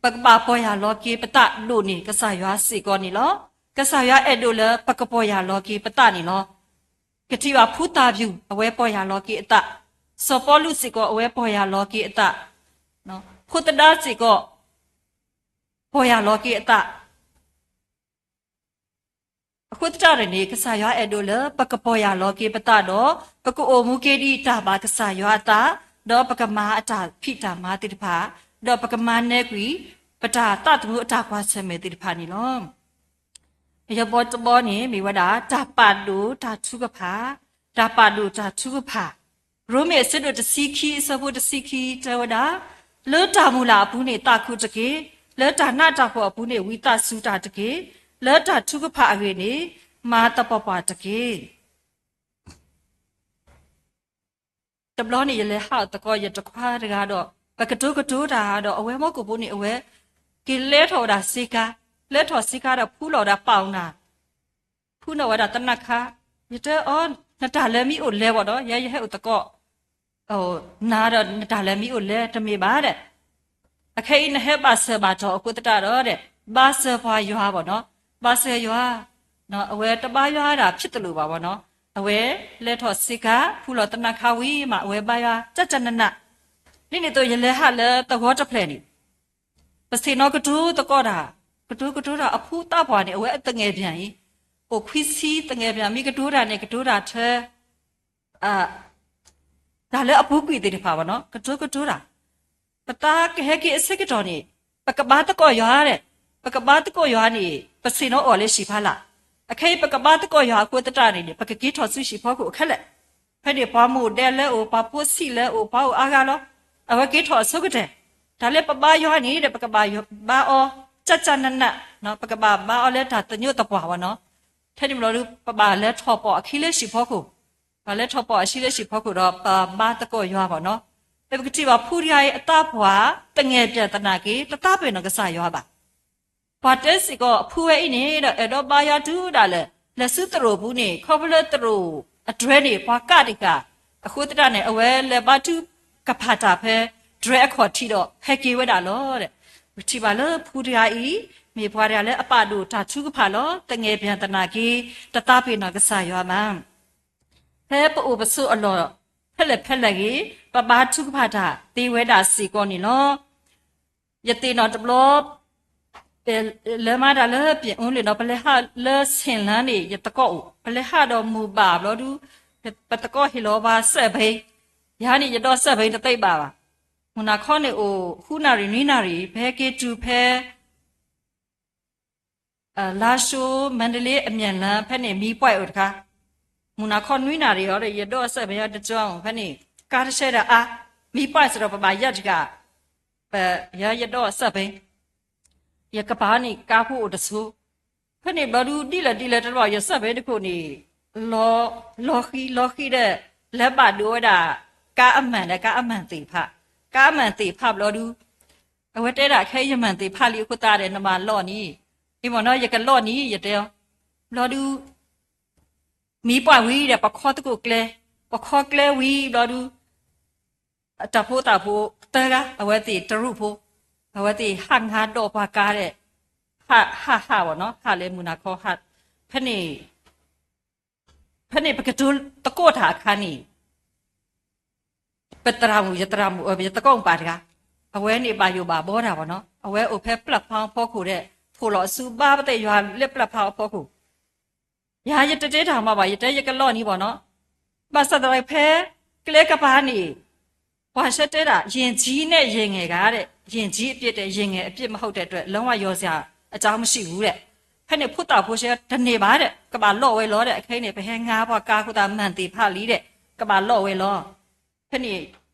ပကဘၣ်ပီၢ်ယၢ်လီၤက့ၤပသးဒိၣ်န့ၢ် ကစၢ်ယွၤစ့ၢ်ကီးန့ၣ်လီၤ. ကစၢ်ယွၤအဲၣ်ဒိးလၢပကပီၢ်ယၢ်လီၤက့ၤပသးန့ၣ်လီၤ. ကထံၣ်ဘၣ်ဖုသးပူၣ် အဝဲပီၢ်ယၢ်လီၤက့ၤအသး, စီၤပီလူးစ့ၢ်ကီး အဝဲပီၢ်ယၢ်လီၤက့ၤအသး, ဖိသဒါစ့ၢ်ကီး ပီၢ်ယၢ်လီၤက့ၤအသး အဃိသတးဒီးန့ၣ် ကစၢ်ယွၤအဲၣ်ဒိးလၢပကပီၢ်ယၢ်လီၤက့ၤပသးဒီး ပကအိၣ်မူက့ၤဒ်တၢ်ဘၣ်ကစၢ်ယွၤအသး, ဒီးပကမၤအတၢ်ဖံးတၢ်မၤသ့ၣ်တဖၣ်, ဒီးပကမၤနၢၤကွံာ် ပတၢ်သးသမူအတၢ်ကွၢ်ဆၢၣ်မဲာ်သ့ၣ်တဖၣ်န့ၣ်လီၤ. ယဘီတဘီန့ၣ် မ့ၢ်ဝဲဒၣ် တၢ်ပာ်ဒိၣ်တၢ်ထုကဖၣ်, တၢ်ပာ်ဒိၣ်တၢ်ထုကဖၣ် ရိမ့ၤအဆၢဒိၣ်တဆံခံ အဆၢဖိတဆံခံတဲဝဲဒၣ်, လၢတၢ်မုၢ်လၢ်အပူၤန့ၣ် သးခုတက့ၢ်. လၢတၢ်နးတၢ်ဖှီၣ်အပူၤန့ၣ် ဝံသးစူၤတၢ်တက့ၢ်. လၢတၢ်ထုကဖၣ်အဂ့ၢ်န့ၣ် မၤသပှၢ်ပှၢ်တက့ၢ်. တဘျီန့ၣ် ယလဲၤဟးအီၤသကိး ယတခွါတဂၤဒီး ပကတိၤကတိၤတၢ်ဒီး အဝဲမီၢ်ကိၣ်ဖိန့ၣ် အဝဲ က့ၤလဲထီၣ်ဝဲဒၣ်စ့ကၤ, လဲထီၣ်စ့ကၤဒီး ဖူလီၤဝဲဒၣ်ပာ်အီၤနၤ ဖူနီၣ်ဝဲဒၣ်သနၢၣ်ခါ, ယတဲအီၤ နတၢ်လဲၤမံအိၣ်လဲၤဘၣ်ဒီး ယဲယဟဲအိၣ်သကိး နၤဒီးနတၢ်လဲၤမံအိၣ်လဲၤတမ့ၢ်ဘၣ်ဒီး အခဲအံၤနဟဲဘၣ်စၢၤဘၣ်တီၤအဃိသတးဒီး ဘၣ်စၢၤပှၤယွၤဘၣ်နီၤ, ဘၣ်စၢၤယွၤ, အဝဲတဘါယွၤဒၣ်ဖံးတလိာ်ဘၣ်ဘၣ်နီၤ, အဝဲလဲၤထီၣ်စ့ကၤ ဖူလီၤသနၢၣ်ခါဝံၤမး အဝဲဘါယွၤ ကၠၢ်ကၠၢ်နးနး, ဒ်န့ၣ်အသိးယလဲၤဟးလၢသဝီတဖျၢၣ်န့ၣ် ပဆ့ၣ်နီၤကတိၤသကိးတၢ်, ကတိၤကတိၤတၢ်အဖုသးပှၢ်န့ၣ် အဝဲအသငဲၣ်ပၠၣ်အံၤ, အိၣ်ခွံဆံသငဲၣ်ပၠၣ် မ့ၢ်ကတိၤတၢ်န့ၣ် ကတိၤတၢ်ထဲ တၢ်လၢအပူၤကွံာ်သ့ၣ်တဖၣ်ဘၣ်နီၤ, ကတိၤကတိၤတၢ်, ပသးကဟဲက့ၤအဆၢကတီၢ်န့ၣ် ပကဘါသကိးယွၤဒီး, ပကဘါသကိးယွၤန့ၣ် ပဆ့ၣ်နီၤအီၤလၢဟံၣ်ဖီလာ်, အခဲအံၤပကဘါသကိးယွၤအဃိသတးန့ၣ် ပကက့ၤထီၣ်ဆူဟံၣ်ဖီခိၣ်ခဲလၢာ်, ဖဲန့ၣ်ပှၤမိၢ်ဒဲလၢအိၣ် ပှၤဖိဆံးလၢအိၣ် ပှၤအိၣ်အါဂၤလီၤ, အဝဲက့ၤထီၣ်အဆိကတၢၢ်, တၢ်လၢပဘါယွၤန့ၣ်ဒီး ပကဘၣ်ဘါအီၤ ကၠၢ်ကၠၢ်နးနး, ပကဘၣ်ဘါအီၤလၢတၢ်သညိးသပှၢ်ဘၣ်နီၤ, ထဲန့ၣ်ဘျီဒု ပဘၣ်လဲၤထီၣ်ပိာ်အခံလၢဟံၣ်ဖီခိၣ် ပှၤလဲၤထီၣ်ပိာ်အခံလၢဟံၣ်ဖီခိၣ်ဒီး ပဘါသကိးယွၤဘၣ်နီၤ, ပကထံၣ်ဘၣ်ဖုတဂၤအံၤအသးပှၢ် သငဲၣ်ပၠၣ်သနာ်က့ တသးပ့ၤနီၣ်ကစၢ်ယွၤဘၣ်, ပှၤတဲစ့ၢ်ကီး ဖုဝဲအံၤန့ၣ်ဒီး အဲၣ်ဒိးဘါယွၤတုၤဒၣ်လဲာ်, လဲၤဆူသရိာ်ပူၤန့ၣ် ခီဖျိလၢသရိာ်အဒြဲန့ၣ် ပှၤကးတကး, အဃိသတးန့ၣ် အဝဲလဲၤဘါထုကဖၣ်တၢ်ဖဲ ဒြဲအခီၣ်ထံးဒီး ဟဲက့ၤဝဲဒၣ်လီၤဒီး, ပထံၣ်ဘၣ်လၢဖုတဂၤအံၤ မ့ၢ်ပှၤတဂၤလၢအပာ်ဒိၣ်တၢ်ထုကဖၣ်လီၤ. တငဲၢ်ပၢၢ်သနာ်က့ တသးပ့ၤနီၣ်ကစၢ်ယွၤဘၣ်. ဖဲပအိၣ်ပဆိးအလီၢ် ဖဲလဲၣ်ဖဲလဲၣ်ဂ့ၤ, ပဘါထုကဖၣ်တၢ်သ့ဝဲဒၣ်စ့ၢ်ကီးန့ၣ်လီၤ. ယသ့ၣ်နီၣ်တဘျီ လဲၤမၤတၢ်လၢ ပြင်ဦးလွင် နီၤ, ပလဲၤဟးလၢ ဆင်လန်း န့ၣ် ယသကိးအိၣ်, ပလဲၤဟးဒီးမိၢ်ဘၣ်ဘျီဒုး ပသကိးဟ့ၣ်လီၤပှၤစဲးဘ့, ယၤန့ၣ် ယဒိးစဲးဘ့တသ့ဘၣ်ဘၣ်. မုၢ်နၤခီန့ၣ်အိၣ် ဃုနၣ်ရံၣ်နွံနၣ်ရံၣ် ပဟဲက့ၤတုၤဖဲ လါရှိ မန္တလေးအမြန်လမ်း ဖဲန့ၣ် မီးပွိုင့်အိၣ်တခါ, မုၢ်နၤခီနွံနၣ်ရံၣ်အီၤဒီး ယဒိးစဲးဘ့တကၠီ ဖဲန့ၣ် ကါတဆှဲဒီးအါ, မီးပွိုင့်စ့ၢ်ဒီး ပဘၣ်ယဲၢ်တဂၤ, ပယဲယဒိးစဲးဘ့, ယကပၤန့ၣ် ကါဖိအိၣ်တဆိ, ဖဲန့ၣ်ဘျီဒုး ဒ်လဲၣ်ဒ်လဲၣ်တဘၣ် ယစဲးဘ့တခိၣ်န့ၣ် လီၤဃံလီၤဃံဒီး လဲၤဘၣ်ဒိးဝဲဒၣ် ကါအမၣ်ဒီး ကါအမၣ်သ့ၣ်တဖၣ်, ကါအမၣ်သ့ၣ်တဖၣ်ဘျီဒုး အဝဲတဲဒၣ် ခဲအံၤယမၢၢ်သ့ၣ်တဖၣ်လံအဃိသတးဒီး နဘၣ်လီၢ်န့ၣ်, အံၤမ့ၢ်နီၤ ယကလီၢ်န့ၣ် ယတဲအီၤ, ဘျီဒုး မံပှၢ်ဝံၤဒီး ပခီသကိးကျဲ, ပခီကျဲဝံၤဘျီဒုး တၢ်ဖိသၣ်ဖိသၢဂၤ အဝဲသ့ၣ်တရူးဖိ, အဝဲသ့ၣ်ဟးငါဒီးပှၤကါဒီး ဟးဟးဟးဘၣ်နီၤ ဟးလၢမုၢ်နၤခီဟး, ဖဲန့ၣ် ဖဲန့ၣ်ပကတိၤသကိးတၢ်အခါန့ၣ် ပသရၣ်မုၣ် ယသရၣ်မုၣ် ယသကိးမုၣ်ပၢ်တဂၤ, အဝဲန့ၣ်ဘၣ်ယိၣ်ဘၣ်ဘီတၢ်ဘၣ်နီၤ, အဝဲအိၣ်ဖဲပျဲၢ်ဖီအဖီခိၣ်ဒီး ဖိးလီၤအစုဘါပသ့ၣ်ယွၤလၢပျဲၢ်ဖီအဖီခိၣ်, ယၤယတတဲတၢ်မးဘၣ် ယတဲယကလီၢ်န့ၣ်ဘၣ်နီၤ, ဘၣ်ဆၣ်သနာ်က့ဖဲကျဲကပၤန့ၣ် ပှၤဆၢတဲဒၣ် ယဉ်ကြီးနဲ့ ယဉ်ငယ်က တဲ့ ယဉ်ကြီးအပြစ်တဲ့ ယဉ်ငယ်အပြစ်မဟုတ်တဲ့အတွက် လုံးဝလျော်စရာအကြောင်းမရှိဘူးတဲ့, ဖဲန့ၣ်ဖိသၣ်ဖိဆၢတန့ၢ်ဘၣ်ဒီး ကဘၣ်လီၢ်ဝဲလီၤဒီး အခဲအံၤန့ၣ် ပဟဲငါပှၤကါအဃိသတး မၢၢ်သ့ၣ်တဖၣ်လံဒီး ကဘၣ်လီၢ်ဝဲလီၤ, ဖဲန့ၣ်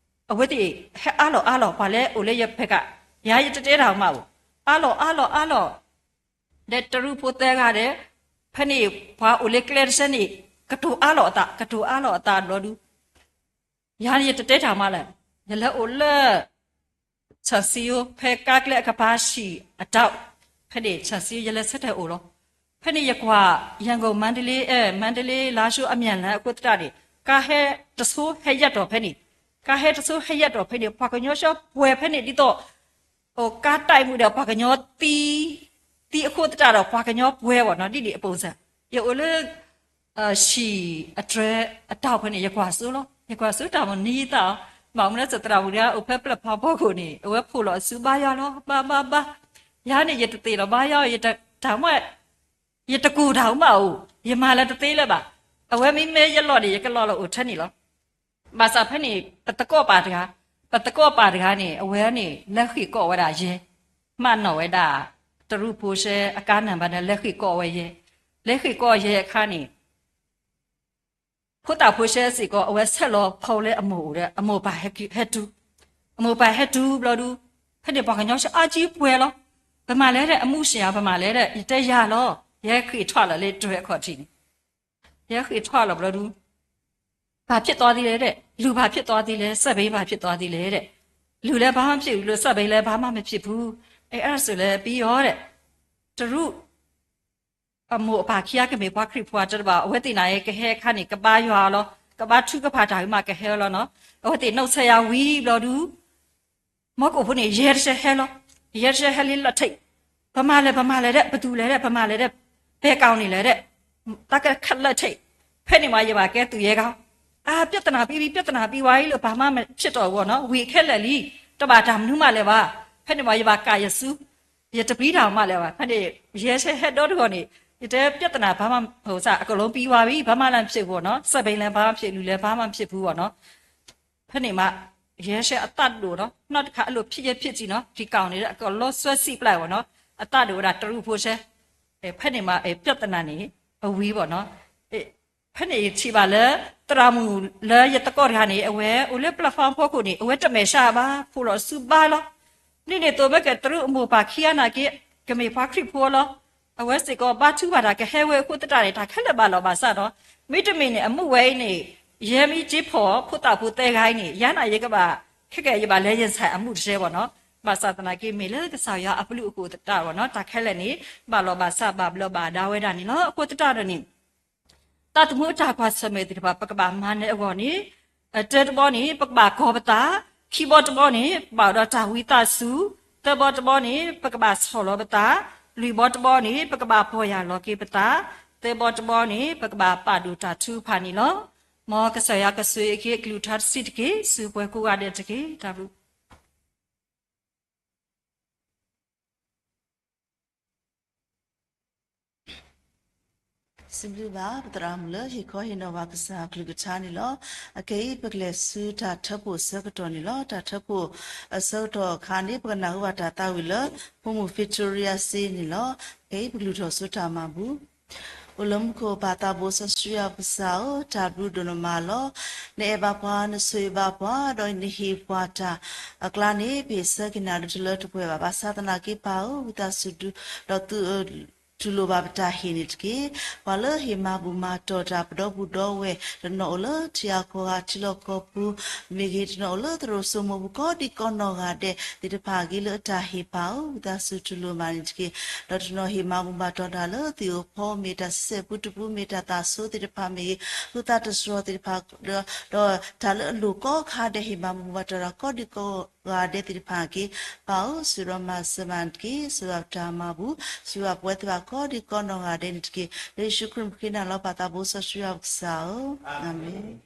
အဝဲသ့ၣ်ဟဲအါလီၤအါလီၤ ပှၤလၢအိၣ်လၢယဖဲကး, ယၤယတတဲတၢ်မးအိၣ်, အါလီၤအါလီၤအါလီၤ ဒီးတရူးဖိသၢဂၤဒီး ဖဲန့ၣ်ပှၤအိၣ်လၢကျဲတဆၢန့ၣ် ကတိၤအါလီၤအသး ကတိၤအါလီၤအသးဘျီဒုး ယၤန့ၣ်ယတတဲတၢ်မးလဲၣ်, ယလဲၤအိၣ်လၢ ဆၣ်စံယိ ဖဲကါကျဲအကပၤဆံးအတီၢ်, ဖဲန့ၣ်ဆၣ်စံယိ ယလဲၤဆၢထၢၣ်အိၣ်လီၤ, ဖဲန့ၣ်ယကွၢ် ရန်ကုန် မန္တလေး အဲ မန္တလေး လားရှိုး အမြန်လမ်း အဃိသတးန့ၣ် ကါဟဲတဆိဟဲယဲၢ်တီၤဖဲန့ၣ်, ကါဟဲတဆိဟဲယဲၢ်တီၤဖဲန့ၣ် ပှၤကညီဆှၢပှဲၤဖဲန့ၣ်ဒ်သိး ကါတၢ်အံၤမူဒီး ပှၤကညီသံ သံအဃိသတးဒီး ပှၤကညီပှဲၤဘၣ်နီၤ ဒ်န့ၣ်အပိစၢ်, ယအိၣ်လၢ ဆံးအတြဲၤအတီၢ်ဖဲန့ၣ် ယကွၢ်စိလီၤ, ယကွၢ်စိတၢ်မနုၤသးအီၤ, ဘၣ်မနုၤစသရၣ်မုၣ်တဂၤ အိၣ်ဖဲပျဲၢ်ဖီဖီခိၣ်န့ၣ် အဝဲဖိးလီၤအစုဘါယွၤလီၤ ဘါဘါဘါ, ယၤန့ၣ် ယတသ့ၣ်လီၤဘါယွၤ ယတၢ်မ့ၢ် ယတကူၣ်တၢ်မးအိၣ် ယမၤလၢတသ့လၢၤဘၣ်, အဝဲမ့မ့ၢ်ယလီၢ်န့ၣ် ယကလီၢ်လီၤအိၣ်ထဲန့ၣ်လီၤ. ဘၣ်ဆၣ်ဖဲန့ၣ် ပသကိးပၢ်တဂၤ, ပသကိးပၢ်တဂၤန့ၣ် အဝဲန့ၣ် လဲၤဃ့ၢ်ကီးဝဲဒၣ်ယဲ, မၤနီၣ်ဝဲဒၣ် တရူးဖိဆှဲအကါနၢ်ဘၣ်ဒီး လဲၤဃ့ၢ်ကီးဝဲယဲ, လဲၤဃ့ၢ်ကီးယဲအခါန့ၣ် ဖိသၣ်ဖိဆှဲစ့ၢ်ကီး အဝဲဆဲးလီၤဖီလၢအမိၢ်အိၣ်ဒီး အမိၢ်ပၢ်ဟဲတူ, အမိၢ်ပၢ်ဟဲတူဘျီဒုး, ဖဲန့ၣ်ပှၤကညီဆှၢအါကံပှဲၤလီၤ, ပမၤလဲၣ်ဒီး အမူၢ်စ့ၢ်ဧါ ပမၤလဲၣ်ဒီး ယတဲယၤလီၤ, ယဟဲဃ့ၢ်ထွဲလီၤလၢတြဲၤအခီၣ်ထံးန့ၣ် ယဟဲဃ့ၢ်ထွဲလီၤဘျီဒုး, ဘာဖြစ်သွားသေးလဲတဲ့, လူဘာဖြစ်သွားသေးလဲ, စဲးဘ့ဘာဖြစ်သွားသေးလဲတဲ့, လူလည်းဘာမှမဖြစ်ဘူးလို့ စဲးဘ့လည်းဘာမှမဖြစ်ဘူး, အဲအဲ့ဒါဆိုလည်းပြီးရောတဲ့, တရူး အမိၢ်အပၢ်ခံဂၤကမ့ၢ်ပှၤခရံာ်ဖိတဘၣ်, အဝဲသ့ၣ်န့ၣ် ကဟဲအခါန့ၣ် ကဘါယွၤလီၤ, ကဘါထုကဖၣ်တၢ်ဂ့ၤမးကဟဲလီၤနီၤ, အဝဲသ့ၣ်နီၣ်ဆဲးယၤဝံၤဘျီဒုး မီကိၣ်ဖိန့ၣ် ရဲတဆဲဟဲလီၤ, ရဲတဆဲဟဲလံလၢထံး, ပမၤလဲၣ် ပမၤလဲၣ်ဒီး ပသူၣ်လဲၣ်ဒီး ပမၤလဲၣ်ဒီး ဘဲကီၢ်န့ၣ်လဲၣ်ဒီး တၢ်ကခက်လၢထံး, ဖဲန့ၣ်မး ယဘၣ်ကဲသူၣ်ယဲကီၢ်, အ ပြဿနာပြီးပြီ ပြဿနာပြီးသွားပြီလို့ ဘာမှမဖြစ်တော့ဘူးပေါ့နော်, ဝံၤခဲလၢာ်လံ, တဘၣ်တၢ်မနုၤမးလဲၣ်ဘၣ်, ဖဲန့ၣ်မး ယဘၣ်ကးယစု ယတပျံၤတၢ်မးလဲၣ်ဘၣ်, ဖဲန့ၣ် ရဲဆဲဟဲဒီတဂီၢ်န့ၣ် ယတဲ ပြဿနာ ဘာမှ ဟိုစ အကုန်လုံးပြီးသွားပြီ ဘာမှလည်းမဖြစ်ဘူးပေါ့နော်, စက်ဘီလည်း ဘာမှမဖြစ် လူလည်း ဘာမှမဖြစ်ဘူးပေါ့နော်, ဖဲန့ၣ်မး ရဲဆဲအသးဒိၣ်နီၤ, နောက်တစ်ခါ အဲ့လိုဖြစ်ရပ်ဖြစ်ကြည့်နော်, ဒီကောင်တွေ အကုန်လုံးဆွဲစိတ်ပလိုက်ပေါ့နော်, အသးဒိၣ်ဝဲဒၣ်တရူးဖိဆဲ, ဖဲန့ၣ်မး ပြဿနာန့ၣ် အဝံၤပေါ့နော်, ဖဲန့ၣ်ယထံၣ်ဘၣ်လၢ သရၣ်မုၣ်လၢယသကိးတဂၤန့ၣ် အဝဲအိၣ်လၢပျီဖီဖိခိၣ်န့ၣ် အဝဲတမဲာ်ဆှးဘၣ်, ဖိးလီၤစုဘါလီၤ, ဒ်န့ၣ်အသိး မ့ၢ်ကဲတရူးအမိၢ်ပၢ်ခံဂၤနာ်က့ ကမ့ၢ်ပှၤခရံာ်ဖိလီၤ, အဝဲစ့ၢ်ကီးဘါထုကဖၣ်တၢ်ကဟဲဝဲအဃိသတးန့ၣ် တၢ်ခဲလၢာ်ဘၣ်လီၤဘၣ်စးဒီး, မ့တမ့ၢ်န့ၣ် အမူးဝဲအံၤန့ၣ် ယဲမ့ၢ်က့ၤဖီၣ်ဖိသၣ်ဖိသၢဂၤအံၤန့ၣ် ယၤန့ၣ်ယကဘၣ် ခဲကဲယဘၣ်လဲၤယဆဲးအမူးတဆဲးဘၣ်နီၤ, ဘၣ်ဆၣ်သနာ်က့ မ့ၢ်လၢကစၢ်ယွၤအပျုၢ်အဃိသတးဘၣ်နီၤ, တၢ်ခဲလၢာ်န့ၣ် ဘၣ်လီၤဘၣ်စးဘၣ်ဘျီးဘၣ်ဒါဝဲဒၣ်န့ၣ်လီၤ, အဃိသတးဒီးန့ၣ် တၢ်သမူအတၢ်ကွၢ်ဆၢၣ်မဲာ်သ့ၣ်တဖၣ် ပကဘၣ်မၤနၢၤအဂီၢ်န့ၣ်, တၢတဘီန့ၣ် ပကဘၣ်ကီၤပသး, ခံဘီတဘီန့ၣ် ပဘၣ်အိၣ်ဒီးတၢ်ဝံသးစူၤ, သၢဘီတဘီန့ၣ် ပကဘၣ်ဆီၣ်လီၤပသး, လွံၢ်ဘီတဘီန့ၣ် ပကဘၣ်ပီၢ်ယၢ်လီၤက့ၤပသး, သၢဘီတဘီန့ၣ် ပကဘၣ်ပာ်ဒိၣ်တၢ်ထုကဖၣ်န့ၣ်လီၤ. မ်ကစၢ်ယွၤကဆိၣ်ဂ့ၤက့ၤအကလုၢ်ကထါတဆံးတက့ၢ်, ဆူပှၤကိးဂၤဒဲးတက့ၢ်. တၢ်ဘျုး စံးဘျုးဘၣ် ပသရၣ်မုၣ်လၢဟ့ၣ်ခီဟ့ၣ်နီၤဘၣ်ကစၢ်အကလုၢ်ကထါန့ၣ်လီၤ. အခဲအံၤ ပကလဲၤဆူတၢ်ထၢဖှိၣ်အဆၢကတီၢ်န့ၣ်လီၤ. တၢ်ထၢဖှိၣ်အဆၢကတီၢ်အခါန့ၣ် ပကနၢ်ဟူဘၣ်တၢ်သးဝံၣ်လၢ ဖိမုၣ် Victoria စ့န့ၣ်လီၤ. ခဲအံၤ ပကလုၢ်ထီၣ်ဆူတၢ်မၤဘူၣ်. အိၣ်လၢမူခိၣ်ပၢ်သးဘိစီဆှံယွၤပကစၢ်ဧၢ, တၢ်ဘျုးဒိၣ်နမးလီၤ. နအဲၣ်ဘၣ်ပှၤ, နဆိၣ်ဂ့ၤဘၣ်ပှၤ, ဒီးနဟ့ၣ်ပှၤတၢ်အကျါန့ၣ် ပဟ့ၣ်ဆၢက့ၤနၤဒၣ်တလၢတပှဲၤဘၣ်. ဘၣ်ဆၣ်သနာ်က့ပၢ်ဧၢ, ဝံသးစူၤ ဒီးသု တူၢ်လိာ်ဘၣ်ပတၢ်ဟ့ၣ်န့ၣ်တက့ၢ်. ပှၤလၢဟ့ၣ်မၤဘူၣ်မၤတီၢ်တၢ် ပဒီပုၢ်ဒီဝဲၢ်, တနီၤအိၣ်လၢထံဂၤကီၢ်ဂၤ ထံလီၢ်ကီၢ်ပူၤမ့ၢ်ဂ့ၤ, တနီၤအိၣ်လၢသရိာ်စိမိၤပူၤ ကိးဒံကိးနီၢ်ဂၤဒဲးသ့ၣ်တဖၣ်အဂ့ၤ လၢအတၢ်ဟ့ၣ်ပၢ်ဧၢ, ဝံသးစူၤတူၢ်လိာ်မးန့ၣ်တက့ၢ်. ဒီးတနီၤဟ့ၣ်မၤဘူၣ်မၤတီၢ်တၢ်လၢသ့ၣ်ဧိၤဖီဧိၤမ့ၢ် တၢ်ဆံးစဲးပူတပူမ့ၢ် တၢ်သးဆိသ့ၣ်တဖၣ်မ့ၢ်ဂ့ၤ, သူၣ်သးတတြီသ့ၣ်တဖၣ် ဒီး ဒီးတၢ်လၢအလိၣ်ကိးခါဒဲး ဟ့ၣ်မၤဘူၣ်မၤတီၢ်တၢ်ကိးဒံကိးဂၤဒဲးသ့ၣ်တဖၣ်အဂ့ၤ, ပၢ်ဧၢ, စံးရီမၤစၢၤမးန့ၣ်တက့ၢ်. စံးဘၣ်ပတၢ်မၤဘူၣ်, စံးဘၣ်ပဝဲသ့ၣ်တဖၣ်ကိးဒံကိးနီၢ်ဂၤဒဲးန့ၣ်တက့ၢ်. လၢယ့ၣ်ၡူးခရံာ်မုၣ်ဃ့နၤလီၤ ပၢ်သးဘိစီဆှံယွၤပကစၢ်ဧၢ, အၤမ့ၣ်.မ့ၢ်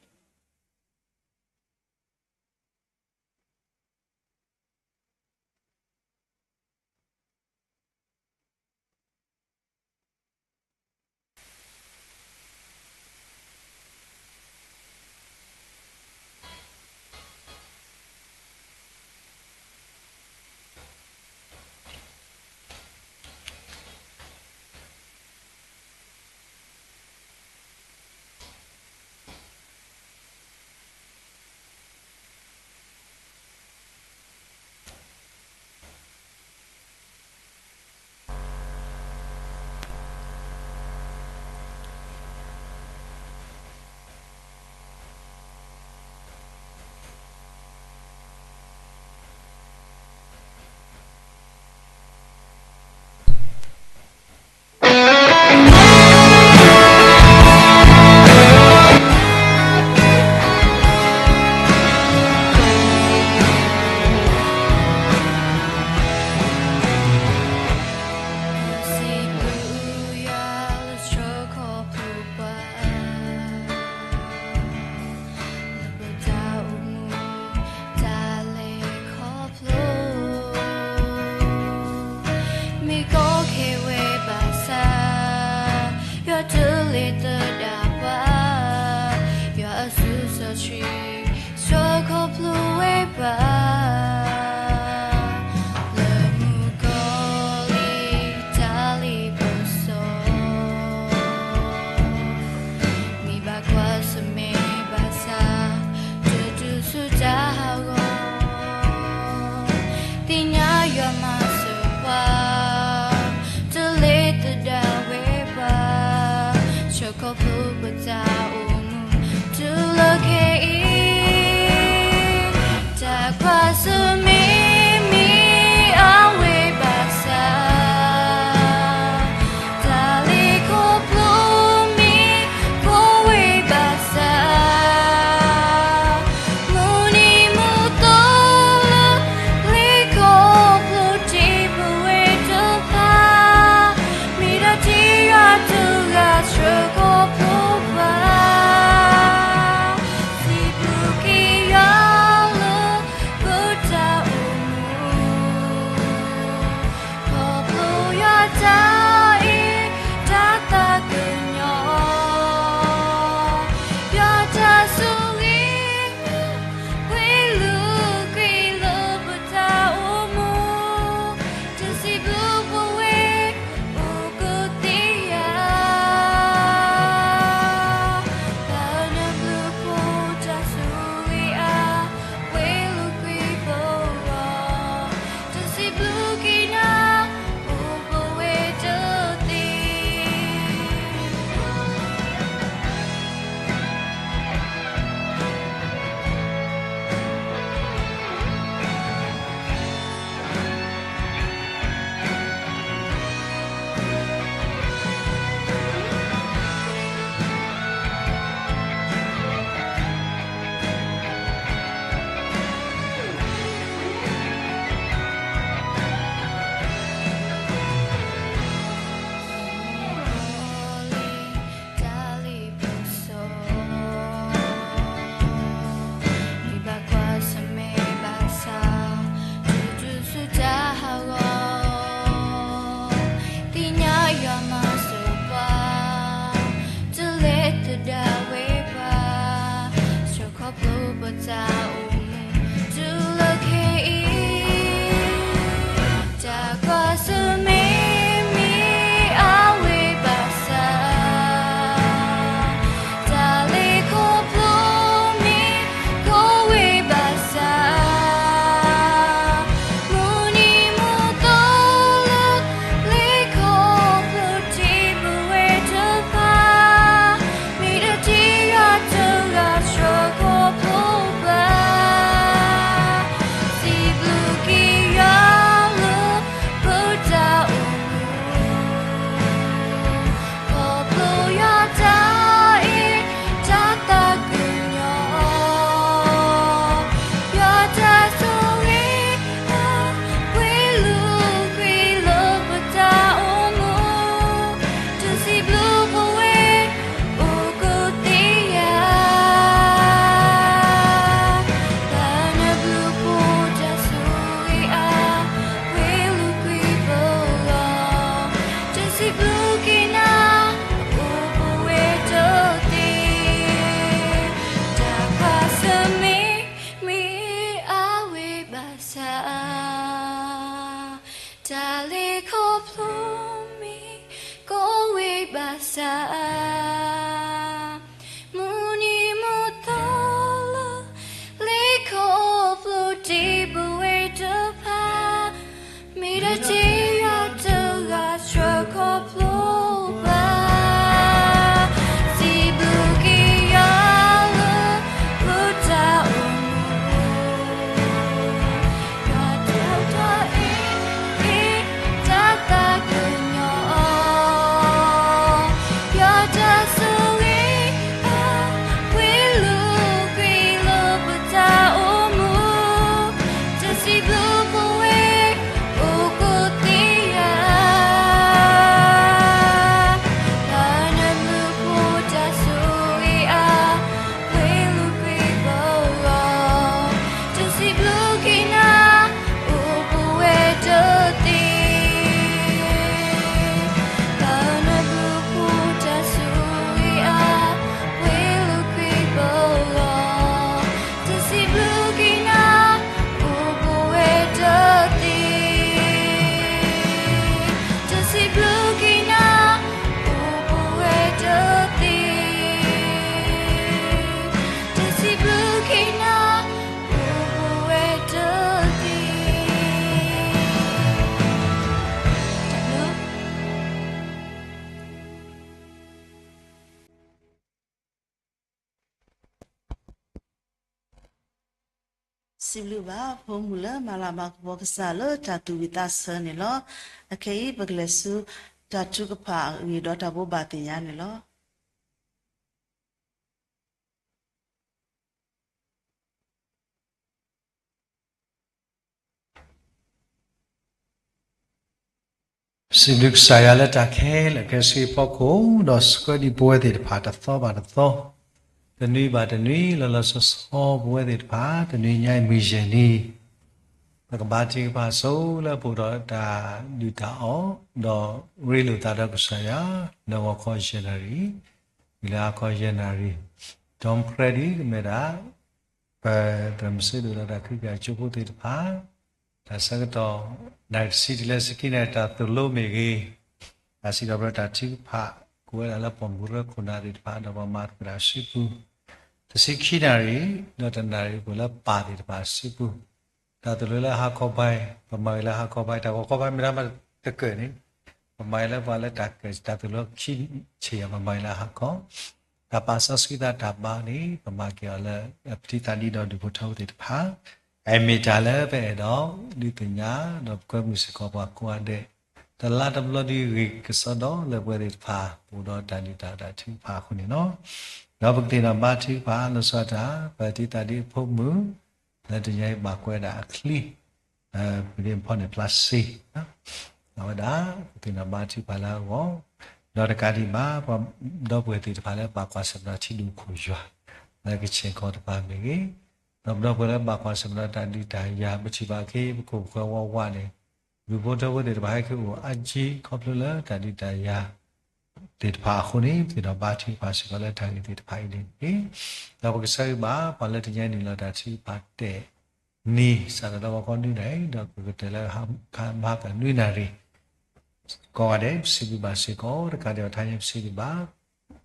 ကီခဲဝဲဘၣ်ဆၣ်, ယွၤတုၤလ့ၤသဒၣ်ပှၤ, ယွၤအစုစီဆှံ ဆှၢခီဖျိဝဲပှၤ, လၢမူကီၤလံၤတၢ်လ့ပစီ မ့ၢ်ဘၣ်ကွၢ်ဆၢၣ်မဲာ်ဘၣ်ဆၣ်, တတုၤဆူတၢ်ဟးဂီၤ, သ့ၣ်ညါယွၤမၤစၢၤပှၤ, တုၤလ့ၤသဒၣ်ဝဲပှၤ, ဆှၢခီဖျိပတၢ်အိၣ်မူ, တုၤလၢခဲအံၤ, တၢ်ကွၢ် လၢပတၢ်အိၣ်မူတုၤလၢခဲအံၤ, တၢ်ကွၢ်ဆၢၣ်မဲာ်မ့ၢ်အါဝဲဘၣ်ဆၣ်, တၢ်လဲၤခီဖျိမ့ၢ်ကီဝဲဘၣ်ဆၣ်, မုၢ်နံၤမုၢ်သီလၢ လဲၤခီဖျိတ့ၢ်ပဝဲတဖၣ်, မ့ၢ်တၢ်တ့ယွၤတဂၤဆှၢခီဖျိဘၣ်, စံးဘျုးက့ၤယွၤလၢ ပတၢ်အိၣ်မူ, ခီဖျိယွၤတၢ်အဲၣ်တၢ်သးကညီၤ, ယွၤတၢ်ဆိၣ်ဂ့ၤ ပှဲၤလုာ်ကွံာ်လၢပတၢ်အိၣ်မူ, တစံးဘျုးပဝဲ အိၣ်ကသ့ဧါ, တၢ်နၢ်ဘျုးဖိတၢ်ဆိၣ်ဂ့ၤအါ ပှဲၤလုာ်ကွံာ်ပဂီၢ်, တစံးဘျုးက့ၤနၤ အိၣ်ပဝဲတသ့, တၢ်ကွၢ်ဆၢၣ်မဲာ်မ့ၢ်အါဝဲဘၣ်ဆၣ်, တၢ်လဲၤခီဖျိမ့ၢ်ကီဝဲဘၣ်ဆၣ်, မုၢ်နံၤမုၢ်သီလၢ လဲၤခီဖျိတ့ၢ်ပဝဲတဖၣ်, မ့ၢ်တၢ်တ့ယွၤတဂၤဆှၢခီဖျိဘၣ်, စံးဘျုးက့ၤယွၤလၢ ပတၢ်အိၣ်မူ ယွၤတၢ်အဲၣ် တၢ်သးကညီၤ, ယွၤတၢ်ဆိၣ်ဂ့ၤအါ ပှဲၤလုာ်ကွံာ်လၢပတၢ်အိၣ်မူ, တစံးဘျုးပဝဲ အိၣ်ကသ့ဧါ, တၢ်နၢ်ဘျုးဖိတၢ်ဆိၣ်ဂ့ၤအါ ပှဲၤလုာ်ကွံာ်ပဂီၢ်, တစံးဘျုးက့ၤနၤ အိၣ်ပဝဲတသ့, တၢ်နၢ်ဘျုးဖိတၢ်ဆိၣ်ဂ့ၤအါ ပှဲၤလုာ်ကွံာ်ပဂီၢ်, တစံးဘျုးက့ၤနၤ အိၣ်ပဝဲတသ့, တစံးဘျုးက့ၤနၤ အိၣ်ပဝဲတသ့, တစံးဘျုးက့ၤနၤ အိၣ်ပဝဲတသ့. စံးဘျုးဘၣ် ဖိမုၣ်လၢမၤလၤမၤကပီၤကစၢ်လၢတၢ်သူၣ်ဝံၣ်သးဆၢန့ၣ်လီၤ. အခဲအံၤ ပကလဲၤဆူ တၢ်ထုကဖၣ်အဂ့ၢ်ဒီးတၢ်ဘိးဘၣ်သ့ၣ်ညါန့ၣ်လီၤ. စံးဘျုးကစၢ်ယွၤလၢတၢ်ခဲလၢာ်ခဲဆ့အဖီခိၣ်, ဒီးဆှၢဒံးပဝဲသ့ၣ်တဖၣ်တသီဘၣ်တသီ, တနွံဘၣ်တနွံ လီၤလီၤဆီဆီ ပဝဲသ့ၣ်တဖၣ် တနွံညါအံၤမုၢ်ယဲၢ်နံၤ ပကဘါထုကဖၣ်ဆိလၢပအိၣ်ဒီးတၢ်ဒုၣ်တၢ်အီၣ်, ဒီးရ့လိာ်သးဒီးကစၢ်ယွၤ လၢဂီၤခီယဲၢ်နၣ်ရံၣ်, တုၤလၢဟါခီယဲၢ်နၣ်ရံၣ်, ဒီးဖရဲဒံးကမ့ၢ်ဒၣ် ပသရၣ်မုၣ်ဆၢဒိၣ်လၢတၢ်ခရံာ်ဖိအကၠိဖိသ့ၣ်တဖၣ်, တၢ်ဆၢကတီၢ် နၣ်ရံၣ်တဆံတုၤလၢဆံခံနၣ်ရံၣ် တၢ်သိၣ်လိမ့ၢ်ဂ့ၤ, တၢ်စံးထီၣ်ပတြၢၤတၢ်ထုကဖၣ် ကိးဝဲဒၣ်လၢပှၤမုၢ်ရၢခိၣ်နၢ်သ့ၣ်တဖၣ် ဒီးပှၤမၤသကိးတၢ်အစုပူၤ, တဆံခံနၣ်ရံၣ် ဒီးတနၣ်ရံၣ် ကိးလၢပၢ်သ့ၣ်တဖၣ်အစုပူၤ, တၢ်သိၣ်လိလၢဟါခီဘါအံၤ ပမၤဂ့ၤလၢဟါခီဘါအံၤ တၢ်ဂီၤခီဘါမ့ၢ်ဒၣ်မးတကၢၢ်န့ၣ် ပမၤဂ့ၤလၢပှၤလၢတၢ်ကၢၢ် တၢ်သိၣ်လိခံဆံယဲၢ် ပမၤဂ့ၤလၢဟါခီ, တၢ်ပာ်စီဆှံသးတၢ်ဘါန့ၣ် ပမၤက့ၤအီၤလၢ ပထံသးဒံးဒီးဒူၣ်ဖိထၢဖိသ့ၣ်တဖၣ်, အမ့ၢ်တၢ်လၢပအဲၣ်ဒိးဒုးသ့ၣ်ညါ ဒီးပကွဲမုာ်စ့ၢ်ကီးပှၤကိးဂၤဒဲး, တလါတဘျီဒ်ဂ့ၤကစီဒီလၢပဝဲသ့ၣ်တဖၣ် ပအိၣ်ဒီးတၢ်ဒုၣ်တၢ်အီၣ်တၢ်ထုကဖၣ်အဃိန့ၣ်လီၤ. ဒီးပကသ့ၣ်နီၣ်ဘါထုကဖၣ်လီၤဆီဒၣ်တၢ် ပထံသးဒံးအဖိမုၣ် လၢတနံၤအံၤဘၣ်ကွဲးဒၣ်အချံ ပဒ့မဖီန့ၣ်ဖျါစ့ အဝဲဒၣ် ပသ့ၣ်နီၣ်ဘါထုကဖၣ်လၢအဂီၢ်, ဒီးတကးဒံးဘၣ် ပဒီပုၢ်ဝဲၢ်သ့ၣ်တဖၣ်လၢဘၣ်ကွၢ်ဆၢၣ်မဲာ်ထံဒိၣ်ခိၣ်ယွၤ လၢကဆ့ၣ်ကီၢ်တဖၣ်မ့ၢ်ဂ့ၤ, ဒီးပဒီပုၢ်ဝဲၢ်လၢဘၣ်ကွၢ်ဆၢၣ်မဲာ်တၢ်ဒုးတၢ်ယၤ ပထံၣ်ဘၣ်က့ၤ ပခိၣ်ပဃၢၤဝးဝးန့ၣ် ဒူၣ်ဖိထၢဖိသ့ၣ်တဖၣ်ဟဲက့ၤအိၣ်အါကံခီဖျိလၢတၢ်ဒုးတၢ်ယၤ သ့ၣ်တဖၣ်အဃိန့ၣ် ပသ့ၣ်နီၣ်ဘါထုကဖၣ်စ့ၢ်ကီးလၢတၢ်ဂ့ၢ်သ့ၣ်တဖၣ်အံၤန့ၣ်တက့ၢ်. ဒီးပကဆၢဂ့ၤဘၣ် ပှၤလၢတနံၤအံၤနုာ်လီၤတၢ်ထုကဖၣ်တဲာ်န့ၣ် စးထီၣ်လၢဂီၤခီနွံနၣ်ရံၣ် ဒီးကကတၢၢ်လၢမဟါကနွံနၣ်ရံၣ် ကိးဂၤဒဲး ပစံးဘျုးဘၣ်စ့ၢ်ကီး တကးဒံးဘၣ် တဟါညါပစံးဘျုးဘၣ်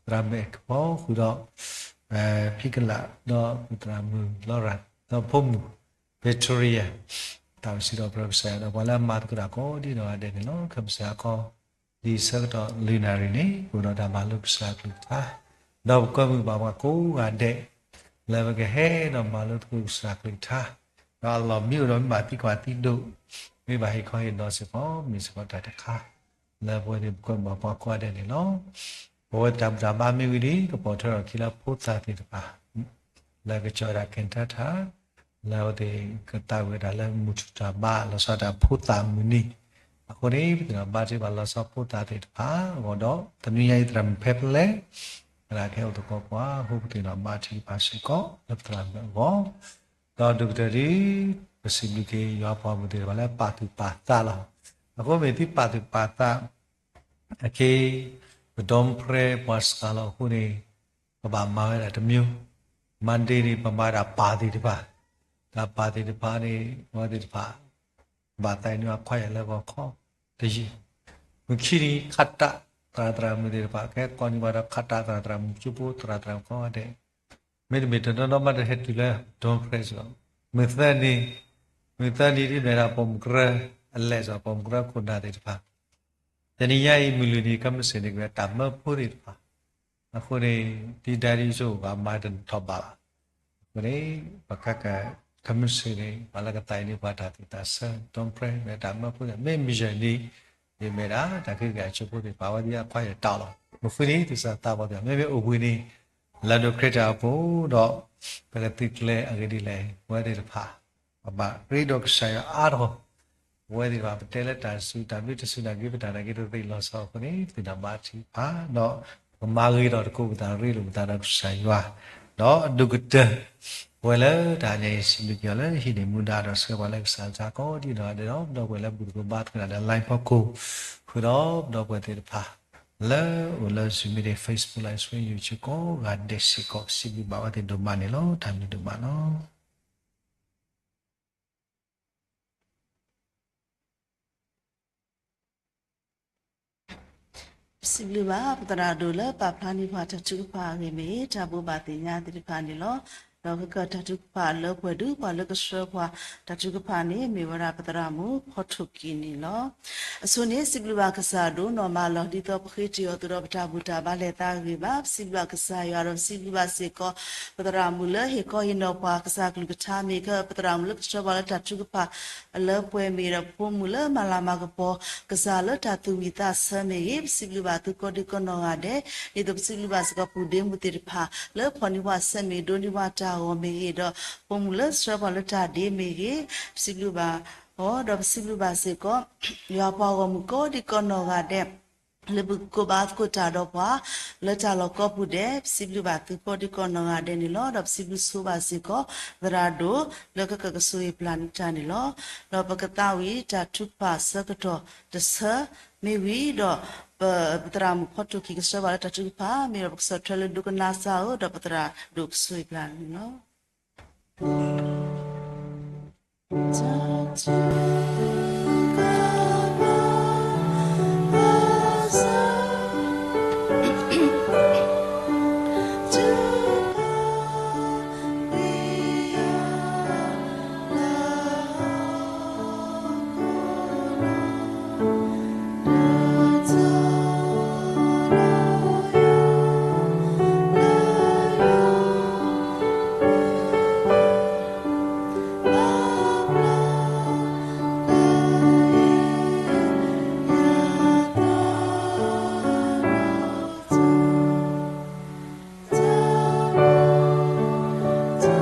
သရၣ်မုၣ်အဲၣ်ကဖီဃုာ်ဒီး ဖံကလး ဒီးပသရၣ်မုၣ်လီရၤ ဒီးဖိမုၣ် Victoria တၢ်အိၣ်စံးဒီးပတြၢၤကစၢ်ယွၤ ဒီးပှၤလၢအမၤသကိးတၢ်ကိးဒ်နီၢ်ဂၤဒဲးန့ၣ်လီၤ. ခဲမုၢ်ဆ့ၣ်ဟါခီ ဒ်ဆၢကတီၢ်လွံၢ်နၣ်ရံၣ်န့ၣ် ပအိၣ်ဒီးတၢ်မၤလိကစၢ်ယွၤကလုၢ်ကထါ ဒီးပကွဲမုာ်ဘၣ်ပှၤကိးဂၤဒဲး လၢပကဟဲဒီးမၤလိသကိးကစၢ်ယွၤကလုၢ်ကထါ ဒီးအလီၢ်မံအိၣ်ဒီးမ့ၢ်ဘၣ်သံကွၢ်သံဒိး မ့ၢ်ဘၣ်ဟ့ၣ်ခီဟ့ၣ်နီၤစ့ၢ်ကီး မ့ၢ်စ့ၢ်ကီးတၢ်တခါ လၢပဝဲသ့ၣ်ပကွဲမုာ်ဘၣ်ပှၤကိးဂၤဒဲးန့ၣ်လီၤ. ပဝဲတၢ်ဘူၣ်တၢ်ဘါမ့ၢ်ဝံၤလံ ကပိာ်ထွဲထီၣ်အခံလၢဖိသၣ်သ့ၣ်တဖၣ် လၢကစီၤဒၣ်ကဲၤတၢ်ထၣ် လၢအဝဲသ့ၣ်ကသးဝံၣ်ဝဲဒၣ်လၢမုၢ်ထူၣ်တၢ်ဘါ လီၤဆီဒၣ်တၢ်ဖိသၣ်မုၢ်နံၤ အဃိန့ၣ် ပသ့ၣ်နီၣ်ဘါထုကဖၣ်လီၤဆီဖိသၣ်သ့ၣ်တဖၣ်အဂီၢ်ဒီး တနွံညါအံၤသရၣ်မုၣ်ဖဲဖဲလဲၣ် ဝဲဒၣ်ကဟဲအိၣ်သကိးပှၤ အဃိပသ့ၣ်နီၣ်ဘါထုကဖၣ်စ့ၢ်ကီး လၢပသရၣ်မုၣ်အဂီၢ် ဒီးဒိၣ်ကတၢၢ်ဒ် ပစံးဘျုးက့ၤယွၤပှၤမုၣ်သ့ၣ်တဖၣ်လၢပာ်သူၣ်ပာ်သးလီၤ. အဃိမ့ၢ်သုပာ်သူၣ်ပာ်သး အက့ ပဒီဖျဲပှၤစှၤလီၤအဃိန့ၣ် ပဘၣ်မၤဝဲဒၣ်တမံၤ Monday န့ၣ် ပမၤဝဲဒၣ်ပၢ်သ့ၣ်တဖၣ် တၢ်ပာ်သ့ၣ်တဖၣ်န့ၣ် ပဝဲသ့ၣ်တဖၣ် ဘၣ်သးအံၤန့ၣ် အခီယၢ်လၢဂီၤခီတယံာ် မုၢ်ခံနံၤ ခးတး သရၣ်သရၣ်မုၣ်သ့ၣ်တဖၣ် ကဟဲကိးန့ၢ်ဘၣ်ဒီးခးတးသရၣ်သရၣ်မုၣ်ကၠိဖိ သရၣ်သရၣ်မုၣ်ကိးဂၤဒဲး မ့တမ့ၢ်တနီၤနီၤမးတဟဲတုၤလၢ ဒီဖျဲစ့ၢ်ကီး မုၢ်သၢနံၤ မုၢ်သၢနံၤဒ်မ့ၢ်ဒၣ်ပိာ်မုၣ်ကရၢ အလဲၤစ့ၢ်ကီး ပိာ်မုၣ်ကရၢခိၣ်နၢ်သ့ၣ်တဖၣ် တနံၤညါအံၤ မုၢ်လွံၢ်နံၤ ခဲမုၢ်ဆ့ၣ်န့ၣ် ကဝဲတၢ်မၢဖိသ့ၣ်တဖၣ် အဃိန့ၣ် ဒ်ဒၣ်ဒ်ယဆိကမိၣ် မၤတနီၣ်ထီၣ်ဘၣ်ဘၣ်. အဃိန့ၣ် ပကက ခဲမုၢ်ဆ့ၣ်န့ၣ် ပှၤလၢကသးအံၤန့ၣ် ပှၤတၢ်သူၣ်တၢ်ဆၢ ဒီဖျဲ မ့ၢ်တၢ်မၢဖိသ့ၣ် မ့ၢ်မုၢ်ယဲၢ်နံၤ ဒ်မ့ၢ်ဒၣ် တၢ်ကဲက့ၤအကၠိဖိသ့ၣ်တဖၣ် အဝဲသ့ၣ်အခီယၢ်တၢ်လီၤ. မုၢ်ဃုနံၤ သူၣ်စၢ်သးဘီၣ်သ့ၣ်တဖၣ် မ့မ့ၢ်အိၣ်ဘှံးနံၤ လၢဒိၣ်ခရံာ်တၢ်အိၣ်ဖှိၣ်ဒီး ပကသုးကျဲၤအဂ့ၢ်ဒ်လဲၣ် ပဝဲသ့ၣ်တဖၣ် ပဘၣ်ရ့ဒီးကစၢ်ယွၤအါထီၣ် ပဝဲသ့ၣ်တဖၣ် ပတဲလၢတၢ်စူၤတၢ်ဘျုးတစူၤနာ်က့ ပတၢ်နာ်က့တသ့လီၤဆီအဃိန့ၣ် ပသ့ၣ်နီၣ်ဘါထုကဖၣ် ဒီးပမၤဂ့ၤထီၣ်သကိးပသး ရ့လိာ်ပသးဒီးကစၢ်ယွၤ ဒီးအဒိၣ်ကတၢၢ် ပဝဲလၢတဟါညါအံၤ စံးဘျုးက့ၤအီၤလၢဟံးန့ၢ်မူဒါဒီးဆှၢပှၤလၢကစၢ်အတၢ်ကိးဒ်နီၢ်ဂၤဒဲးဒီး ပဒီပုၢ်ဝဲၢ်လၢဘူၣ်သကိးဘါသကိးတၢ်ဒီး line ဖီခိၣ် ဃုာ်ဒီးပဒီပုၢ်ဝဲၢ်သ့ၣ်တဖၣ် လၢအိၣ်လၢ Zoom မ့ၢ်ဂ့ၤ Facebook Live Stream ကိးဂၤဒဲးစ့ၢ်ကီး စံးဘျုးဘၣ်ဝဲသ့ၣ်ဒိၣ်မးန့ၣ်လီၤ. တၢ်ဘျုးဒိၣ်မးလီၤ. ပစံးဘျုးဘၣ် ပသရၣ်ဒိၣ်လၢပာ်ဖျါန့ၢ်ပှၤတၢ်ထုကဖၣ်အဂ့ၢ်မ့ၢ်ဂ့ၤ တၢ်ဘိးဘၣ်သ့ၣ်ညါသ့ၣ်တဖၣ်န့ၣ်လီၤ. ဒီးကကတၢၢ်တၢ်ထုကဖၣ်လၢပှဲၤဒုး ပှၤလၢကဆှၢပှၤတၢ်ထုကဖၣ်န့ၣ် မ့ၢ်ဝဲဒၣ်ပသရၣ်မုၣ်ဖီထိၣ်ကံၤန့ၣ်လီၤ. အဆိန့ၣ် စံးဘျုးဘၣ်ကစၢ်ဒိၣ်နီၢ်မးလီၤ. ဒ်သိးပဃ့တ့ၢ်အီၤသိးဒီး ပတၢ်ဘူၣ်တၢ်ဘါလဲၤသးဂ့ၤဘၣ်. ပစံးဘျုးဘၣ်ကစၢ်ယွၤဒီး ပစံးဘျုးဘၣ်စ့ၢ်ကီး ပသရၣ်မုၣ်လၢဟ့ၣ်ခီဟ့ၣ်နီၤပှၤကစၢ်ကလုၢ်ကထါမ့ၢ်ဂ့ၤ ပသရၣ်မုၣ်လၢကဆှၢပှၤလၢတၢ်ထုကဖၣ် လၢပှဲၤမ့ၢ်ဒီး ဖိမုၣ်လၢမၤလၤမၤကပီၤ ကစၢ်လၢတၢ်သူၣ်ဝံၣ်သးဆၢမ့ၢ်ဂ့ၤ, ပစံးဘျုးဘၣ်သုကိးဒံကိးနီၢ်ဂၤဒဲး, ဒ်သိးပစံးဘျုးဘၣ်စ့ၢ်ကီး ပုၢ်ဒ့မုၣ်သ့ၣ်တဖၣ် လၢဖီၣ်န့ၢ်ပှၤဆၢမ့ၢ်ဂ့ၤ ဒိးန့ၢ်ပှၤတၢ်ဂီၤမ့ၢ်ဂ့ၤ, ဒီးဖိမုၣ်လၢဆှၢပှၤလၢတၢ်ဒ့မ့ၢ်ဂ့ၤ, ပစံးဘျုးဘၣ်အီၤ, ဒီးပစံးဘျုးဘၣ်စ့ၢ်ကီး ယွၤပှၤဂီၢ်မုၢ်ကိးဒံကိးနီၢ်ဂၤဒဲး လၢပကဘါသကိးတၢ်ဒီးပှၤ လၢတၢ်လီၢ်ကိးပူၤဒဲး, ပစံးဘျုးဘၣ်သုကိးဒံကိးနီၢ်ဂၤဒဲးန့ၣ်လီၤ. ဒီးပစံးဘျုးဆိဘၣ်စ့ၢ်ကီး သရၣ်ဒိၣ် လၢကကကဆိၣ်ဂ့ၤပျၢ်န့ၢ်တၢ်န့ၣ်လီၤ. ဒီးပကသးဝံၣ်တၢ်ထုကဖၣ်ဆၢကတီၢ်တဆၢမ့ၢ်ဝံၤဒီး ပသရၣ်မုၣ်ဖီထိၣ်ကံၤကဆှၢဘၣ်လၢတၢ်ထုကဖၣ် မ့ၢ်ဒီးပကဆီၣ်ထွဲလၢဒိကနၣ်စၢ်ဧၢ, ဒီးပသရၣ်ဒိၣ်ကဆိၣ်ဂ့ၤပျၢ်န့ၣ်လီၤ.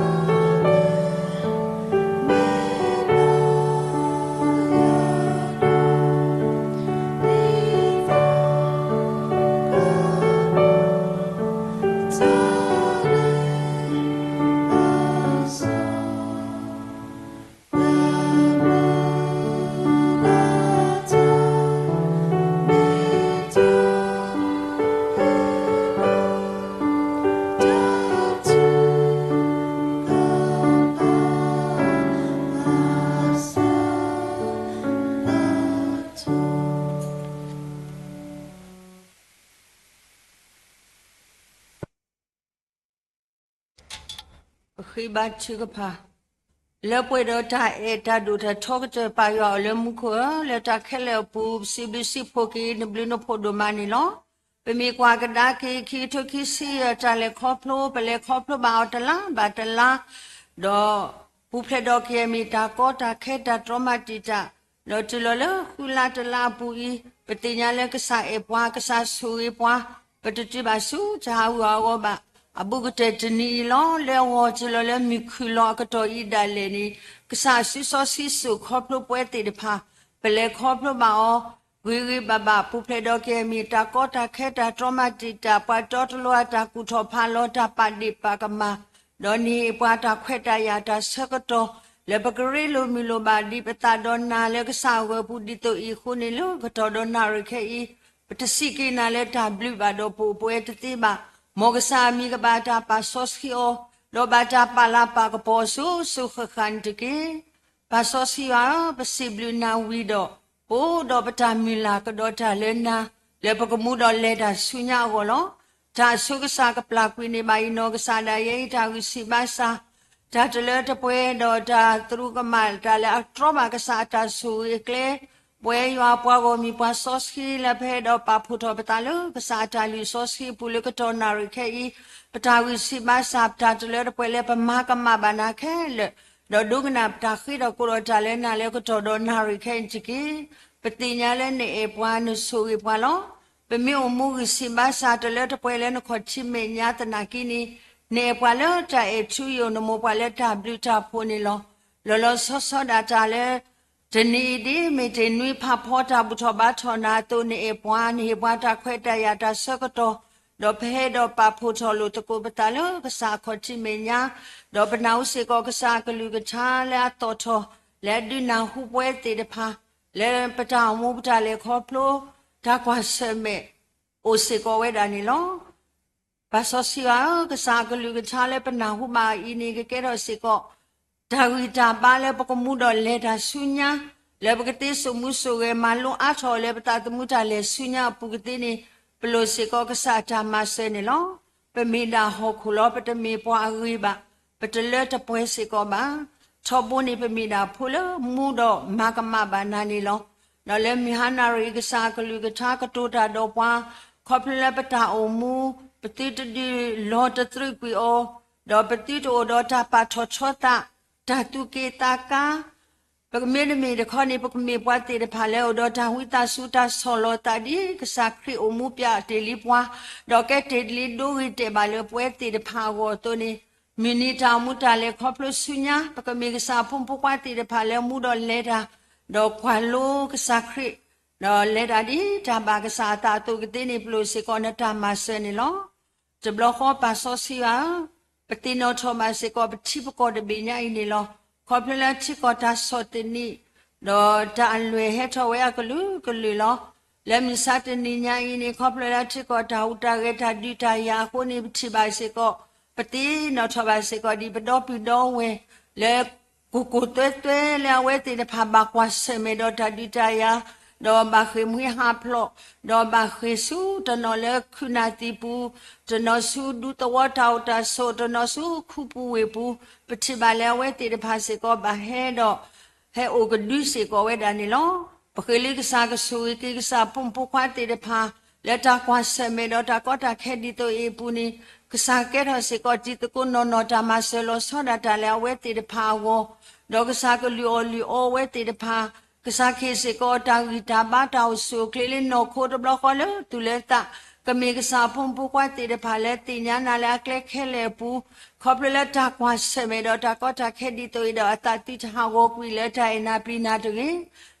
ဘါထုကဖၣ်, လၢပှဲၤဒီးတၢ်အဲၣ်တၢ်ဒိၣ်တၢ်ထီကတၢၢ် ပၢ်ယွၤအိၣ်လၢမူခိၣ်ဧၢ, လၢတၢ်ခဲလၢာ်အပူၤ ပစံးဘျုးစံးဖှိၣ်က့ၤ နဘျုးနဖှိၣ်ဒိၣ်မးန့ၣ်လီၤ. ပမ့ၢ်ကွၢ်ကဒါက့ၤ ခံကထိခံဆံယဲၢ် တၢ်လဲၤခီဖျိ ပလဲၤခီဖျိဘၣ်အီၤတလါဘၣ်တလါ, ဒီးပူၤဖျဲးဒီးကယဲၢ်မ့ၢ်တၢ်ကီတၢ်ခဲတၢ်တြီမၤတံာ်တာ်, ဒီးတုၤလီၤလၢဃုလါတလါအပူၤအံၤ ပသ့ၣ်ညါလၢကစၢ်အဲၣ်ပှၤ ကစၢ်ဆိၣ်ဂ့ၤပှၤ, ပတတုၤဘၣ်ဆူတၢ်ဟးဂူာ်ဟးဂီၤဘၣ် အဘူးကတၢၢ်တနံၤအံၤလီၤ. လၢအဂီၢ်တုၤလီၤလၢမုၢ်ခုၣ်လီၤအကတီၢ်အံၤဒၣ်လဲာ်န့ၣ် ကစၢ်အစုစီဆှံစိာ်ခီဖျိပဝဲသ့ၣ်တဖၣ် ပလဲၤခီဖျိဘၣ်အီၤ ဂ့ၤဂ့ၤဘၣ်ဘၣ် ပူၤဖျဲးဒီးကယဲၢ်မ့ၢ်တၢ်ကီတၢ်ခဲ တၢ်တြီမၤတံာ်တာ် ပှၤတီတလိၤအတၢ်ကူၣ်ထီၣ်ဖးလီၤ တၢ်ပာ်ဒ့ၣ်ပာ်ကမၣ်, ဒီးနဟ့ၣ်ပှၤတၢ်ခွဲးတၢ်ယာ်တၢ်ဆၢကတီၢ် လၢပကရ့လိာ်မုာ်လိာ်ဘၣ် ဒ်ပသးဒီးနၤလၢကစၢ်အဂီၢ်ပူၤ ဒ်သိးအံၤအဃိန့ၣ်လၢ ကတီၢ်ဒီးနၣ်ရံၣ်ခဲအံၤ ပတစံးက့ၤနၤလၢတၢ်ဘျုးဘၣ်ဒီးပအိၣ်ပဝဲတသ့ဘၣ်. မ်ကစၢ်အမံၤကဘၣ်တၢ်ပာ်စီဆှံအီၤ, ဒီးဘၣ်တၢ်ပာ်လၤပာ်ကပီၤအီၤစိၤစိၤဃၣ်ဃၣ်န့ၣ်တက့ၢ်. ပၢ်စီဆှံယွၤဧၢ, ပစံးဘျုးနၤဝံၤဒီး ပအိၣ်ဒီးပတၢ်မုၢ်လၢ်ကဒီးတၢ်လၢနၤ လၢပကမူဒီးလဲၤတၢ်ဆူညါအဂီၢ်လီၤ. တၢ်အဆိကစၢ်ကပျၢ်ကွံာ်န့ၢ်ဘၣ်အံၤ နီၢ်ကစၢ်ဒၣ်ယဲအံၤ တၢ်ဂံၢ်ဆံးဘါစၢ် တၢ်တလၢတပှဲၤဒီးတၢ်သရူးကမၣ် တၢ်လၢအတြီဘၣ်ကစၢ်အတၢ်ဆိၣ်ဂ့ၤအကျဲ ပဝဲယွၤအပှၤဂီၢ်မုၢ်ပှၤစီဆှံလၢပဟဲဒီးပာ်ဖှိၣ်ထီၣ်ပသးလၢကစၢ်အတၢ်လုၢ်စီဆှံအပူၤလၢကတီၢ်နၣ်ရံၣ်ခဲအံၤ ပတၢ်ဂံၢ်ဆံးဘါစၢ် ပတၢ်တလၢတပှဲၤလၢပမၤကမၣ်ဘၣ်နၤခဲလၢာ်, ဒီးဒိကနၣ်ပတၢ်ဃ့ထီၣ်ကိးဒီးတၢ်လၢနၤလၢကတီၢ်ဒီးနၣ်ရံၣ်ခဲအံၤတက့ၢ်. ပသ့ၣ်ညါလၢနအဲၣ်ပှၤနဆိၣ်ဂ့ၤပှၤလီၤ. ပမ့ၢ်အိၣ်မူဂံၢ်ဆံးဘါစၢ်တလၢတပှဲၤလၢနခီၣ်ထံးမဲာ်ညါသနာ်က့န့ၣ် နအဲၣ်ပှၤလၢတၢ်အဲၣ်ထူယိာ် နမိၢ်ပှၤလၢတၢ်ဘျုးတၢ်ဖှိၣ်န့ၣ်လီၤ. လီၤလီၤဆီဆီဒၣ်တၢ်လၢ တနံၤအံၤဒ်မ့ၢ်တနွံဖးဖီတၢ်ဘူၣ်ထီၣ်ဘါထီၣ်နၤအသိး နအဲၣ်ပှၤ နဟ့ၣ်ပှၤတၢ်ခွဲးတၢ်ယာ်တၢ်ဆၢကတီၢ်, ဒီးပဟဲဒီးပာ်ဖှိၣ်ထီၣ်လိာ်သကိးပသးလၢကစၢ်အခီၣ်ထံးမဲာ်ညါ, ဒီးပနၢ်ဟူစ့ၢ်ကီးကစၢ်အကလုၢ်ကထါလၢအသီၣ်ထီၣ် လၢအဒုးနၢ်ဟူပဝဲသ့ၣ်တဖၣ် လၢပတၢ်အိၣ်မူပတၢ်လဲၤခီဖျိ တၢ်ကွၢ်ဆၢၣ်မဲာ် အိၣ်စ့ၢ်ကီးဝဲဒၣ်န့ၣ်လီၤ. ပၢ်စီဆှံယွၤဧၢ, ကစၢ်အကလုၢ်ကထါလၢပနၢ်ဟူဘၣ်အံၤန့ၣ် ကကဲထီၣ်စ့ၢ်ကီး တၢ်ဂံၢ်တၢ်ဘါလၢပကမူဒီးလဲၤတၢ်ဆူညါ, လၢပကသ့စိာ်မူစိာ်ဂဲၤမၤလိအါထီၣ်လၢပသးသမူတၢ်လဲၤဆူညါအပူၤကသ့န့ၣ် ပလိၣ်စ့ၢ်ကီးကစၢ်အတၢ်မၤစၢၤန့ၣ်လီၤ. ပမ့ၢ်ဒၣ်ဟီၣ်ခိၣ်လီၤ, ပတမ့ၢ်ပှၤအဂ့ၤဘၣ်, ပတလၢတပှဲၤစ့ၢ်ကီးဘၣ်. ထီဘိန့ၣ် ပမ့ၢ်ဒၣ်ဖိလၢမူဒီးမၤကမၣ်ဘၣ်နၤန့ၣ်လီၤ. ဒီးလၢမုၢ်ဟါနၣ်ရံၣ်အံၤ ကစၢ်အကလုၢ်ကထါကတိၤတၢ်ဒီးပှၤ, ခီဖျိလၢပတၢ်အိၣ်မူ ပသုတဒုးလီၤတသရူးကွံာ်အီၤ, ဒီးပသုတအိၣ်ဒီးတၢ်ပာ်ထီၣ်ထီသး, တၢ်သူၣ်က့ၣ်သးကါ, ပကမ့တမ့ၢ်တခီန့ၣ် ပကမ့ၢ်ပှၤသ့ၣ်တဖၣ်လၢအိၣ်ဒီးတၢ်ဝံသးစူၤ တၢ်ဆီၣ်လီၤသးဒ်ကစၢ်ခရံာ်အိၣ်မူပျၢ်တ့ၢ်လံပှၤ, ဒီးကဲတ့ၢ်လံဒိဂ့ၤတဲာ်ဘၣ်လၢပဝဲသ့ၣ်တဖၣ်အဂီၢ်အသိးန့ၣ်, မုၢ်နံၤတၢ်အိၣ်မူတၢ်လဲၤခီဖျိဆူညါ ပကမ့ၢ်ကစၢ်အဖိမုၣ်ဖိခွါသ့ၣ်တဖၣ်လၢမူဒီးလဲၤတၢ်, ဒီးကွၢ်လိကစၢ်ခရံာ်, ဒီးလဲၤတၢ်ဒ်တၢ်ဘၣ်ကစၢ်အသးအသိးကသ့န့ၣ် ပလိၣ်စ့ၢ်ကီးနတၢ်မၤစၢၤန့ၣ်လီၤ. တဘျီဃီပၢ်စီဆှံယွၤဧၢ, ပသ့ၣ်နီၣ်ထီၣ်ဘၣ်စ့ၢ်ကီးပထံပကီၢ်တဘ့ၣ်ညါအံၤန့ၣ်လီၤ. ခီဖျိလၢထံကီၢ်တၢ်ဆီၣ်သနံး, ဒီးတၢ်အလွဲၢ်ဟဲထီၣ်ဝဲအကလုာ်ကလုာ်လီၤ. လၢမုၢ်ဆါတနံၤညါအံၤန့ၣ် ခီဖျိလၢထံကီၢ်တၢ်ဟူးတၢ်ဂဲၤတၢ်ဒုးတၢ်ယၤအဃိန့ၣ် ပထံၣ်ဘၣ်စ့ၢ်ကီး, ပသ့ၣ်နီၣ်ထီၣ်ဘၣ်စ့ၢ်ကီးဒ်ပဒီပုၢ်ဒီဝဲၢ် လၢ ကိၢ်ကိၢ်သွဲသွဲလၢအဝဲသ့ၣ်တဖၣ်ဘၣ်ကွၢ်ဆၢၣ်မဲာ်ဒီးတၢ်ဒုးတၢ်ယၤ, ဒီးဘၣ်ဃ့ၢ်မှံဟးဖျိး, ဒီးဘၣ်ဃ့ၢ်ဆူတနီၤလၢခုၣ်နၢ်သံၣ်ပူၤ, တနီၤဆူဒူသဝီတၢ်အိၣ်တၢ်ဆိး, တနီၤဆူခူပူၤဝ့ၢ်ပူၤ, ပထံၣ်ဘၣ်လၢအဝဲသ့ၣ်တဖၣ်စ့ၢ်ကီးဘၣ်ဟဲဒီး ဟဲအိၣ်ကဒုစ့ၢ်ကီးဝဲဒၣ်န့ၣ်လီၤ. ပဃ့လံကစၢ်ကဆိၣ်ဂ့ၤက့ၤကစၢ်ဖိမုၣ်ဖိခွါသ့ၣ်တဖၣ် လၢတၢ်ကွၢ်ဆၢၣ်မဲာ်ဒီးတၢ်ကီတၢ်ခဲဒ်သိးအံၤအပူၤန့ၣ်, ကစၢ်ကဲထီၣ်စ့ၢ်ကီးတံၤသကိးနီၢ်နီၢ်တၢ်မၤစၢၤလီၤဆီဒၣ်တၢ်လၢအဝဲသ့ၣ်တဖၣ်အဂီၢ်, ဒီးကစၢ်ကလုၢ်အီၣ်လုၢ်အီဝဲသ့ၣ်တဖၣ်, ကစၢ်ကဟ့ၣ်စ့ၢ်ကီးတၢ်ဂံၢ်တၢ်ဘါတၢ်အိၣ်ဆူၣ်အိၣ်ချ့လၢနီၢ်ခိတဘျီဃီလၢသူၣ်လၢသး, ကမ့ၢ်ကစၢ်ဖိမုၣ်ဖိခွါသ့ၣ်တဖၣ်လၢသ့ၣ်ညါနၤလၢအကျဲခဲလၢာ်အပူၤ, ခီဖျိလၢတၢ်ကွၢ်ဆၢၣ်မဲာ်ဒီးတၢ်ကီတၢ်ခဲဒ်သိးအံၤဒီးအသးသုတဟးဂီၤကွံာ်လၢတၢ်အဲၣ်နၤပျံၤနၤတဂ့ၤ.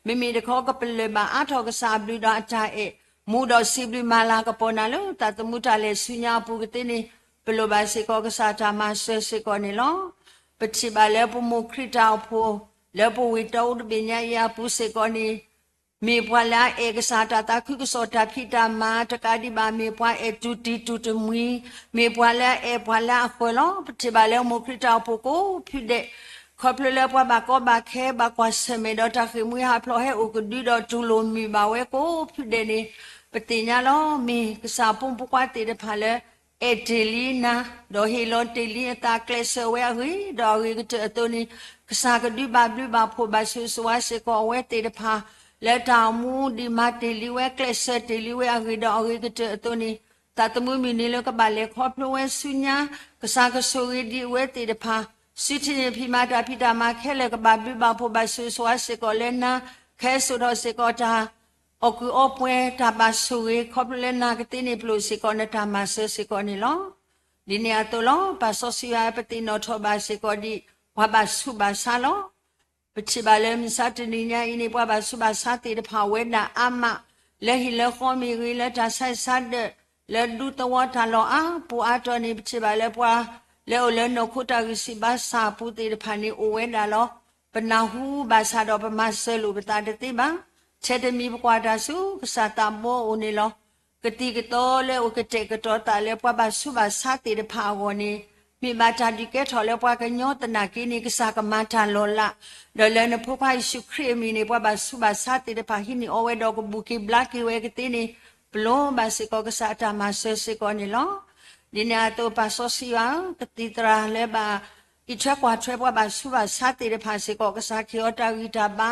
မ့မ့ၢ်တခီကပလၢၢ်ဘၣ်အါထီၣ်ကစၢ်အဘျုးဒီးအတၢ်အဲၣ်, မူဒီးစံးဘျုးမၤလၤကပီၤနၤလၢသးသမူတၢ်လဲၤဆူညါအပူၤကသ့န့ၣ်, ပလိၣ်ဘၣ်စ့ၢ်ကီးကစၢ်တၢ်မၤစၢၤစ့ၢ်ကီးန့ၣ်လီၤ. ပထံၣ်ဘၣ်လၢပမိၢ်ခရံာ်တၢ်အိၣ်ဖှိၣ် လၢပဝ့ၢ်တီအူတဘ့ၣ်ညါအံၤအပူၤစ့ၢ်ကီးန့ၣ်, မ့ၢ်ပှၤလၢအအဲၣ်ကစၢ်တၢ်သးခုကစီၣ်တၢ်ဖံးတၢ်မၤတကးဒံးဘၣ် မ့ၢ်ပှၤအဲၣ်တူၢ်တံၢ်တူၢ်တမှံၤ, မ့ၢ်ပှၤလၢအအဲၣ်ပှၤလၢအဃၢၤလီၤ. ပထံၣ်ဘၣ်လၢမိၢ်ခရံာ်တၢ်အိၣ်ဖှိၣ်ကိးဖုဒဲး, ခီဖျိလၢပှၤဘၣ်ကီဘၣ်ခဲဘၣ်ကွၢ်ဆၢၣ်မဲာ်ဒီးတၢ်ဃ့ၢ်မှံဟးဖျိးဟဲအိၣ်ကဒုဒီးတူၢ်လိာ်မုာ်ဘၣ်ဝဲကိးဖုဒဲးန့ၣ်, ပသ့ၣ်ညါလီၤ. မ့ၢ်ကစၢ်ဖိမုၣ်ဖိခွါသ့ၣ်တဖၣ်လၢ အဲၣ်တ့ၢ်လံနၤ, ဒီးဟ့ၣ်လီၤတ့ၢ်လံအသးကျဲးစၢးဝဲအဂ့ၢ်, ဒီးအဂ့ၤကတၢၢ်အသိးန့ၣ်, ကစၢ်ကဒုးဘၣ်ဘျုးဘၣ်ဖှိၣ်ဘၣ်ဆိၣ်ဂ့ၤဆိၣ်ဝါစ့ၢ်ကီးအဝဲသ့ၣ်တဖၣ်, လၢတၢ်အိၣ်မူဒံးမၤတ့ၢ်လံဝဲ ကျဲးစၢးတ့ၢ်လံဝဲအဂ့ၢ်, ဒီးအဂ့ၤကတၢၢ်အသိးန့ၣ်, သးသမူမုၢ်နံၤလၢကဘၣ်လဲၤခီဖျိဝဲဆူညါ, ကစၢ်ကဆိၣ်ဂ့ၤဒံးအဝဲသ့ၣ်တဖၣ်, စုထံၣ်န့ၢ်ဖံးမၤတၢ်ဖံးတၢ်မၤခဲလၢာ် ကဘၣ်ဘျုးဘၣ်ဖှိၣ်ဘၣ်ဆိၣ်ဂ့ၤဆိၣ်ဝါစ့ၢ်ကီးလၢနၤ, ခဲစိာ်ထီၣ်စ့ၢ်ကီးတၢ် အီၣ်ကုးအီပှဲၤတၢ်ဘၣ်ဆိၣ်ဂ့ၤ ခီဖျိလၢနၤကသ့န့ၣ် ပလိၣ်စ့ၢ်ကီးနတၢ်မၤစၢၤစ့ၢ်ကီးန့ၣ်လီၤ. ဒ်န့ၣ်အသိးလီၤ. ပၢ်စီဆှံဧၢ, ပသ့ၣ်နီၣ်ထီၣ်ဘၣ်စ့ၢ်ကီးဒံး ပှၤဘၣ်ဆူးဘၣ်ဆါလီၤ. ပထံၣ်ဘၣ်လၢမုၢ်ဆါတနံၤညါအံၤန့ၣ် ပှၤဘၣ်ဆူးဘၣ်ဆါသ့ၣ်တဖၣ်အိၣ်ဝဲဒၣ်အါမး, လၢဟံၣ်လၢဃီမ့ၢ်ဂ့ၤ, လၢတၢ်ဆါဟံၣ်ဆါဒၢး, လၢဒူသဝီတၢ်လီၢ်အါပူၤအါတီၤန့ၣ် ပထံၣ်ဘၣ်လၢပှၤ လၢအိၣ်လၢနီၢ်ခိတၢ်ဂံၢ်စၢ်ဘါစၢ်အပူၤသ့ၣ်တဖၣ်န့ၣ် အိၣ်ဝဲဒၣ်လီၤ. ပနၢ်ဟူဘၣ်ဆၣ်ဒီးပမၤစၢၤလိာ်ပသးတသ့ဘၣ်. ထဲတမံၤပကွၢ်တၢ်ဆူကစၢ်သးဘီအအိၣ်န့ၣ်လီၤ. ကသံၣ်ကသီလၢအိၣ်ကတဲာ်ကတီၤသးလၢပှၤဘၣ်ဆူးဘၣ်ဆါသ့ၣ်တဖၣ်အဂီၢ်န့ၣ် မ့ၢ်ဘၣ်တၢ်ဒုးကဲထီၣ်လၢပှၤကညီသနာ်က့န့ၣ် ကစၢ်ကမၤတၢ်လီၤလး, ဒီးလၢနဖိခွါယ့ၣ်ၡူးခရံာ်အမံၤန့ၣ် ပှၤဘၣ်ဆူးဘၣ်ဆါသ့ၣ်တဖၣ်ဟံးန့ၢ်အီၤဝဲဒီးကဘူၣ်က့ၤဘျါက့ၤဝဲကသ့န့ၣ် ပလိၣ်ဘၣ်စ့ၢ်ကီးကစၢ်အတၢ်မၤစၢၤစ့ၢ်ကီးန့ၣ်လီၤ. ဒ်န့ၣ်အသိးပၢ်စီဆှံယွၤဧၢ, ကသံၣ်သရၣ်လၢဘၣ် အံးထွဲကွၢ်ထွဲပှၤဘၣ်ဆူးဘၣ်ဆါသ့ၣ်တဖၣ်စ့ၢ်ကီး ကစၢ်ကဟ့ၣ်အီၤတၢ်ဂံၢ်တၢ်ဘါ,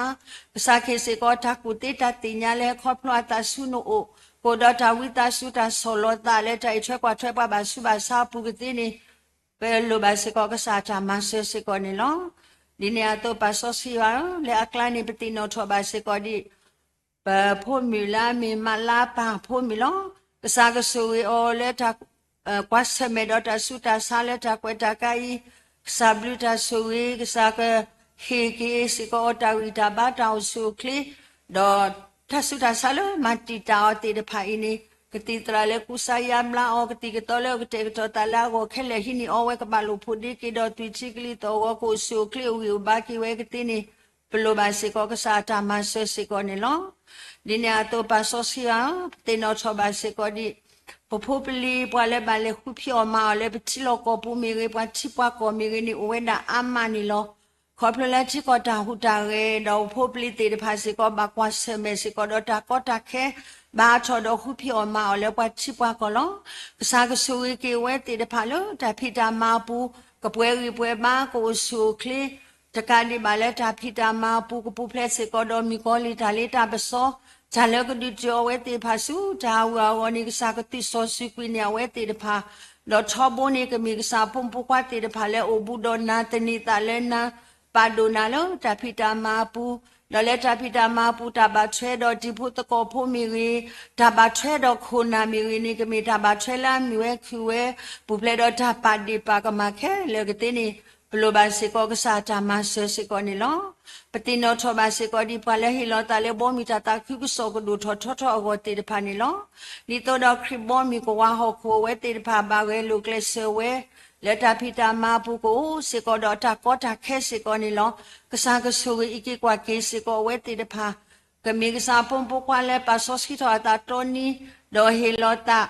ကစၢ်ကဟ့ၣ်စ့ၢ်ကီးတၢ်ကူၣ်သ့တၢ်သ့ၣ်ညါလၢခီဖျိအသးဆူနအိၣ်, ကအိၣ်ဒီးတၢ်ဝံသးစူၤတၢ်ဆီၣ်လီၤသးလၢတၢ်အံးထွဲကွၢ်ထွဲပှၤဘၣ်ဆူးဘၣ်ဆါအပူၤကသ့န့ၣ် ပလိၣ်ဘၣ်စ့ၢ်ကီးကစၢ်အတၢ်မၤစၢၤစ့ၢ်ကီးန့ၣ်လီၤ. ဒ်န့ၣ်အသိးပၢ်စီဆှံယွၤဧၢ, လၢအကျါန့ၣ် ပသ့ၣ်နီၣ်ထီၣ်ဘၣ်စ့ၢ်ကီးဒံး ပဖိမုၣ်လၢအမ့ၢ်မးလါပၢ်ဖိမုၣ်လီၤ. ကစၢ်ကဆိၣ်ဂ့ၤအီၤလၢတၢ် ကွၢ်ဆၢၣ်မဲာ်ဒီးတၢ်ဆူးတၢ်ဆါလၢတၢ်ကွဲးတၢ်ကါအံၤ, ကစၢ်ဘျုးတၢ်ဆိၣ်ဂ့ၤ, ကစၢ်ကဟ့ၣ်က့ၤစ့ၢ်ကီးအီၤတၢ်ဂံၢ်တၢ်ဘါတၢ်အိၣ်ဆူၣ်အိၣ်ချ့, ဒီးတၢ်ဆူးတၢ်ဆါလၢမၤတံာ်တာ်အီၤသ့ၣ်တဖၣ်အံၤန့ၣ်, ကသံၣ်သရၣ်လၢကူစါယါဘျါအီၤ, ကသံၣ်ကသီလၢအကတဲာ်ကတီၤသးလၢအဂီၢ်ခဲလၢာ်ဟံးန့ၢ်အီၤဝဲကဘၣ်လိာ်ဖိးဒ့က့ၤဒီးသွံၣ်ထံကလံၤသီၣ်ဂီၤကအိၣ်ဆူၣ်အိၣ်ချ့အိၣ်ဂံၢ်အိၣ်ဘါက့ၤဝဲကသ့န့ၣ် ပလိၣ်ဘၣ်စ့ၢ်ကီးကစၢ်အတၢ်မၤစၢၤစ့ၢ်ကီးန့ၣ်လီၤ. ဒ်န့ၣ်အသိးပၢ်စီဆှံဧၢ, ပသ့ၣ်နီၣ်ထီၣ်ဘၣ်စ့ၢ်ကီးဒံး ပဖိပလံၤပှၤလၢဘၣ်လဲၤဃုဖံးအီၣ်မၤအီၣ်လၢပထံလီၢ်ကီၢ်ပူၤမ့ၢ်ဂ့ၤ, ပှၤထံပှၤကီၢ်မ့ၢ်ဂ့ၤန့ၣ် အိၣ်ဝဲဒၣ်အါမးန့ၣ်လီၤ. ခီဖျိလၢထံကီၢ်တၢ်ဟူးတၢ်ဂဲၤ, ဒီးပဖိပလံၤသ့ၣ်တဖၣ်စ့ၢ်ကီး ဘၣ်ကွၢ်ဆၢၣ်မဲာ်စ့ၢ်ကီးဒီးတၢ်ကီတၢ်ခဲ, ဘၣ်အါထီၣ်ဒီးဃုဖံးအီၣ်မၤအီၣ်လၢပှၤထံပှၤကီၢ်လီၤ. ကစၢ်ကဆိၣ်ဂ့ၤက့ၤဝဲသ့ၣ်တဖၣ်လၢတၢ်ဖံးတၢ်မၤအပူၤ, ကပှဲၤဂံၢ်ပှဲၤဘါကအိၣ်ဆူၣ်အိၣ်ချ့ တကးဒံးဘၣ်လၢတၢ်ဖံးတၢ်မၤအပူၤ ကပူၤဖျဲးစ့ၢ်ကီးဒီးမုၣ်ကီၤလံၢ်တၢ်လ့တၢ်ပစီ, တၢ်လၢကဒုးတုၤအဝဲသ့ၣ်တဖၣ်ဆူတၢ်ဟးဂူာ်ဟးဂီၤန့ၣ် ကစၢ်ကသုးစီၤစုၤကွံာ်န့ၢ်အဝဲသ့ၣ်တဖၣ်, ဒီးထီဘိန့ၣ် ကမ့ၢ်ကစၢ်အဖိမုၣ်ဖိခွါသ့ၣ်တဖၣ်လၢအိၣ်ဘူးဒီးနၤသန့ၤသးလၢနၤ ပာ်ဒိၣ်နၤလၢတၢ်ဖံးတၢ်မၤအပူၤ, ဒီးလၢတၢ်ဖံးတၢ်မၤအပူၤ တၢ်ဘၣ်ထွဲဒီးတံၤဖိသကိးဖိမ့ၢ်ဂ့ၤ, တၢ်ဘၣ်ထွဲဒီးခိၣ်နၢ်မ့ၢ်ဂ့ၤန့ၣ် ကမ့ၢ်တၢ်ဘၣ်ထွဲလၢအမုာ်ဝဲခုၣ်ဝဲ, ပူၤဖျဲးဒီးတၢ်ပာ်ဒ့ၣ်ပာ်ကမၣ်ခဲလၢာ်ကသ့န့ၣ် ပလိၣ်ဘၣ်စ့ၢ်ကီးကစၢ်အတၢ်မၤစၢၤစ့ၢ်ကီးန့ၣ်လီၤ. ပသ့ၣ်နီၣ်ထီၣ်ဘၣ်စ့ၢ်ကီးဒံးပှၤလၢဟ့ၣ်လီၤသးလၢဘီမုၢ်တၢ်သးခုကစီၣ်ကဒိၣ်ထီၣ်ထီထီၣ်အဂီၢ်သ့ၣ်တဖၣ်န့ၣ်လီၤ. ဒ်သိးဒီးခရံာ်ဘီမုၢ်ကဝၤဟီၣ်ခိၣ်အဝဲသ့ၣ်တဖၣ်ဘၣ်ဂဲၤလိာ်ကျဲးစၢးဝဲ လၢတၢ်ဖံးတၢ်မၤအပူၤ ကအိၣ်စ့ၢ်ကီးဒီးအတၢ်ကီတၢ်ခဲစ့ၢ်ကီးန့ၣ်လီၤ. ကစၢ်ကဆိၣ်ဂ့ၤအံးက့ၤကွၢ်က့ၤစ့ၢ်ကီးအဝဲသ့ၣ်တဖၣ်, ကမ့ၢ်ကစၢ်အဖိမုၣ်ဖိခွါလၢပာ်စီဆှံထီၣ်အသးတီနံၤ, ဒီးဟ့ၣ်လီၤသး,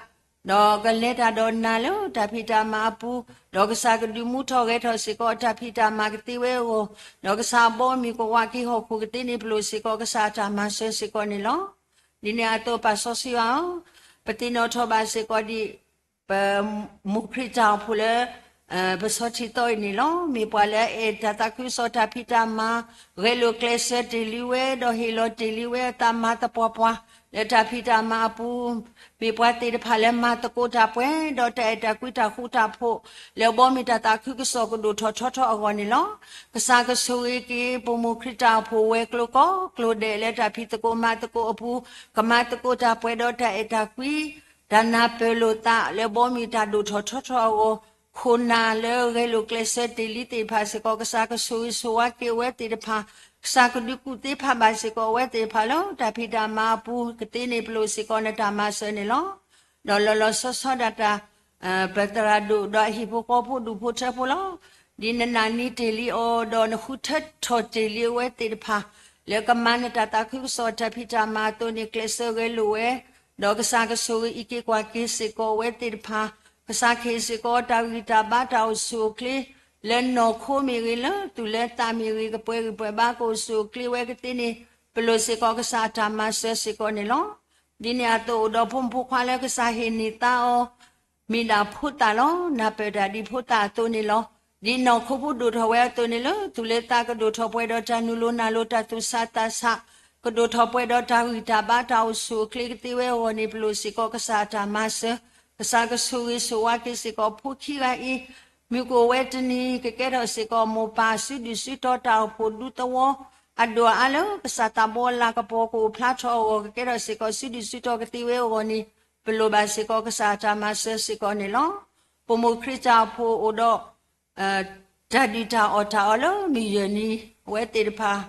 ဒီးကလဲၤတၢ်ဒီးနၤလၢတၢ်ဖံးတၢ်မၤအပူၤ, ဒီးကစၢ်ကဒုးမူထီၣ်ဂဲၤထီၣ်စ့ၢ်ကီးအတၢ်ဖံးတၢ်မၤကသ့ဝဲအဂီၢ်, ဒီးကစၢ်အဘီအမုၢ်ကဝၤက့ၤဟီၣ်ခိၣ်ကသ့န့ၣ် ပလိၣ်စ့ၢ်ကီးကစၢ်အတၢ်မၤစၢၤစ့ၢ်ကီးန့ၣ်လီၤ. ဒ်န့ၣ်အသိးပၢ်စီဆှံယွၤဧၢ, ပသ့ၣ်နီၣ်ထီၣ်ဘၣ်စ့ၢ်ကီးဒံး ပမိၢ်ခရံာ်တၢ်အိၣ်ဖှိၣ်လၢ ပဆီထံသီအံၤန့ၣ်လီၤ. မ့ၢ်ပှၤလၢအအဲၣ်တၢ်သးခုကစီၣ်တၢ်ဖံးတၢ်မၤ, ဂဲၤလိာ်ကျဲးစၢးတ့ၢ်လံဝဲ, ဒီးဟ့ၣ်လီၤတ့ၢ်လံဝဲအသးမၤသပှၢ်ပှၢ် လၢတၢ်ဖံးတၢ်မၤအပူၤ, မ့ၢ်ပှၤသ့ၣ်တဖၣ်လၢမၤသကိးတၢ်ပှဲၤ, ဒီးတၢ်အဲၣ်တၢ်ကွံတၢ်ဃူတၢ်ဖိး, လၢဘီမုၢ်တၢ်သးခုကစီၣ်ကဒိၣ်ထီၣ်ထီထီၣ်အဂီၢ်န့ၣ်လီၤ. ကစၢ်ကဆိၣ်ဂ့ၤက့ၤ ပမိၢ်ခရံာ်တၢ်အိၣ်ဖှိၣ်ဝဲၤကျိၤကိးကျိၤဒဲး လၢတၢ်ဖံးသကိးမၤသကိးအပူၤ, ကမၤသကိးတၢ်ပှဲၤဒီးတၢ်အဲၣ်တၢ်ကွံ တၢ်နၢ်ပၢၢ်လိာ်သးလၢဘီမုၢ်တၢ်ဒိၣ်ထီၣ်ထီထီၣ်အဂီၢ်, ခိၣ်နၢ်လၢဂဲၤလိာ်ကျဲးစၢးတ့ၢ်လံသ့ၣ်တဖၣ်စ့ၢ်ကီး ကစၢ်ကဆိၣ်ဂ့ၤဆိၣ်ဝါက့ၤအဝဲသ့ၣ်တဖၣ်, ကစၢ်ကဒုးကူၣ်သ့ဖးဘၣ်စ့ၢ်ကီးအဝဲသ့ၣ်တဖၣ်လၢတၢ်ဖံးတၢ်မၤအပူၤကသ့န့ၣ် ပလိၣ်စ့ၢ်ကီးနတၢ်မၤစၢၤန့ၣ်လီၤ. ဒီးလီၤလီၤဆီဆီဒၣ်တၢ် ပသရၣ်ဒိၣ်ဒီးအဟံၣ်ဖိဃီဖိဒူၣ်ဖိထၢဖိလီၤ. ဒ်နနာ်န့ၢ်တ့ၢ်လံအီၤ ဒီးနဃုထၢထီၣ်တ့ၢ်လံအဝဲသ့ၣ်တဖၣ် လၢကမၤနတၢ်သးခုကစီၣ်တၢ်ဖံးတၢ်မၤအသိးန့ၣ် ကျဲးစၢးဂဲၤလိာ်ဝဲ, ဒီးကစၢ်ကဆိၣ်ဂ့ၤအံးက့ၤကွၢ်က့ၤစ့ၢ်ကီးအဝဲသ့ၣ်တဖၣ်, ကစၢ်ကဟ့ၣ်စ့ၢ်ကီးတၢ်ဂံၢ်တၢ်ဘါတၢ်အိၣ်ဆူၣ်အိၣ်ချ့ လၢနီၢ်ခိမ့ၢ်ဂ့ၤ လၢသူၣ်လၢသးမ့ၢ်ဂ့ၤ ကပှဲၤဂံၢ်ပှဲၤဘါကအိၣ်ဆူၣ်အိၣ်ချ့ဝဲကသ့န့ၣ် ပလိၣ်စ့ၢ်ကီးကစၢ်အတၢ်မၤစၢၤစ့ၢ်ကီးန့ၣ်လီၤ. ဒ်န့ၣ်အသိးအိၣ်ဒီးဖိမုၣ်ဖိခွါလၢကစၢ်ဟ့ၣ်န့ၢ်သါအီၤ မ့ၢ်ဒၣ်ဖိသၣ်လီၤ. နၢ်ပၢၢ်တၢ်ဒ်ဖိသၣ်အသိးန့ၣ်လီၤ. ဒ်နီၢ်ခိဖိဒိၣ်ထီၣ်ဝဲအသိးန့ၣ်လီၤ. သူၣ်လၢသးကဒိၣ်ထီၣ်ပှဲၤဒီးတၢ်နုာ်လီၤနၢ်လီၤ တၢ်သူၣ်ဆးသးဆး, ကဒိၣ်ထီၣ်ပှဲၤဒီးတၢ်ဂံၢ်တၢ်ဘါ တၢ်အိၣ်ဆူၣ်အိၣ်ချ့ကသ့ဝဲအဂီၢ်န့ၣ် ပလိၣ်စ့ၢ်ကီးကစၢ်အတၢ်မၤစၢၤ. ကစၢ်ကဆိၣ်ဂ့ၤဆိၣ်ဝါက့ၤစ့ၢ်ကီးဖိခံဂၤအံၤ, မုၢ်ကအိၣ်ဝဲတနံၤ ကကဲထီၣ်စ့ၢ်ကီးမိၢ်ပၢ်စုဒုၣ်စုတီၤ တၢ်အိၣ်ဖှိၣ်ဒူသဝီ အဒိၣ်အါလၢ ကစၢ်သးဘီအလၤကပီၤကအိၣ်ဖျါထီၣ်အဂီၢ် ကကဲထီၣ်စ့ၢ်ကီးစုဒုၣ်စုတီၤကသ့ဝဲအဂီၢ်န့ၣ် ပလိၣ်ဘၣ်စ့ၢ်ကီးကစၢ်အတၢ်မၤစၢၤစ့ၢ်ကီးန့ၣ်လီၤ. ပမိၢ်ခရံာ်တၢ်အိၣ်ဖှိၣ်အိၣ်ဒီး တၢ်ဒုၣ်တၢ်အီၣ်တၢ်အီလၢမုၢ်ယဲၢ်နံၤ, အဝဲသ့ၣ်တဖၣ်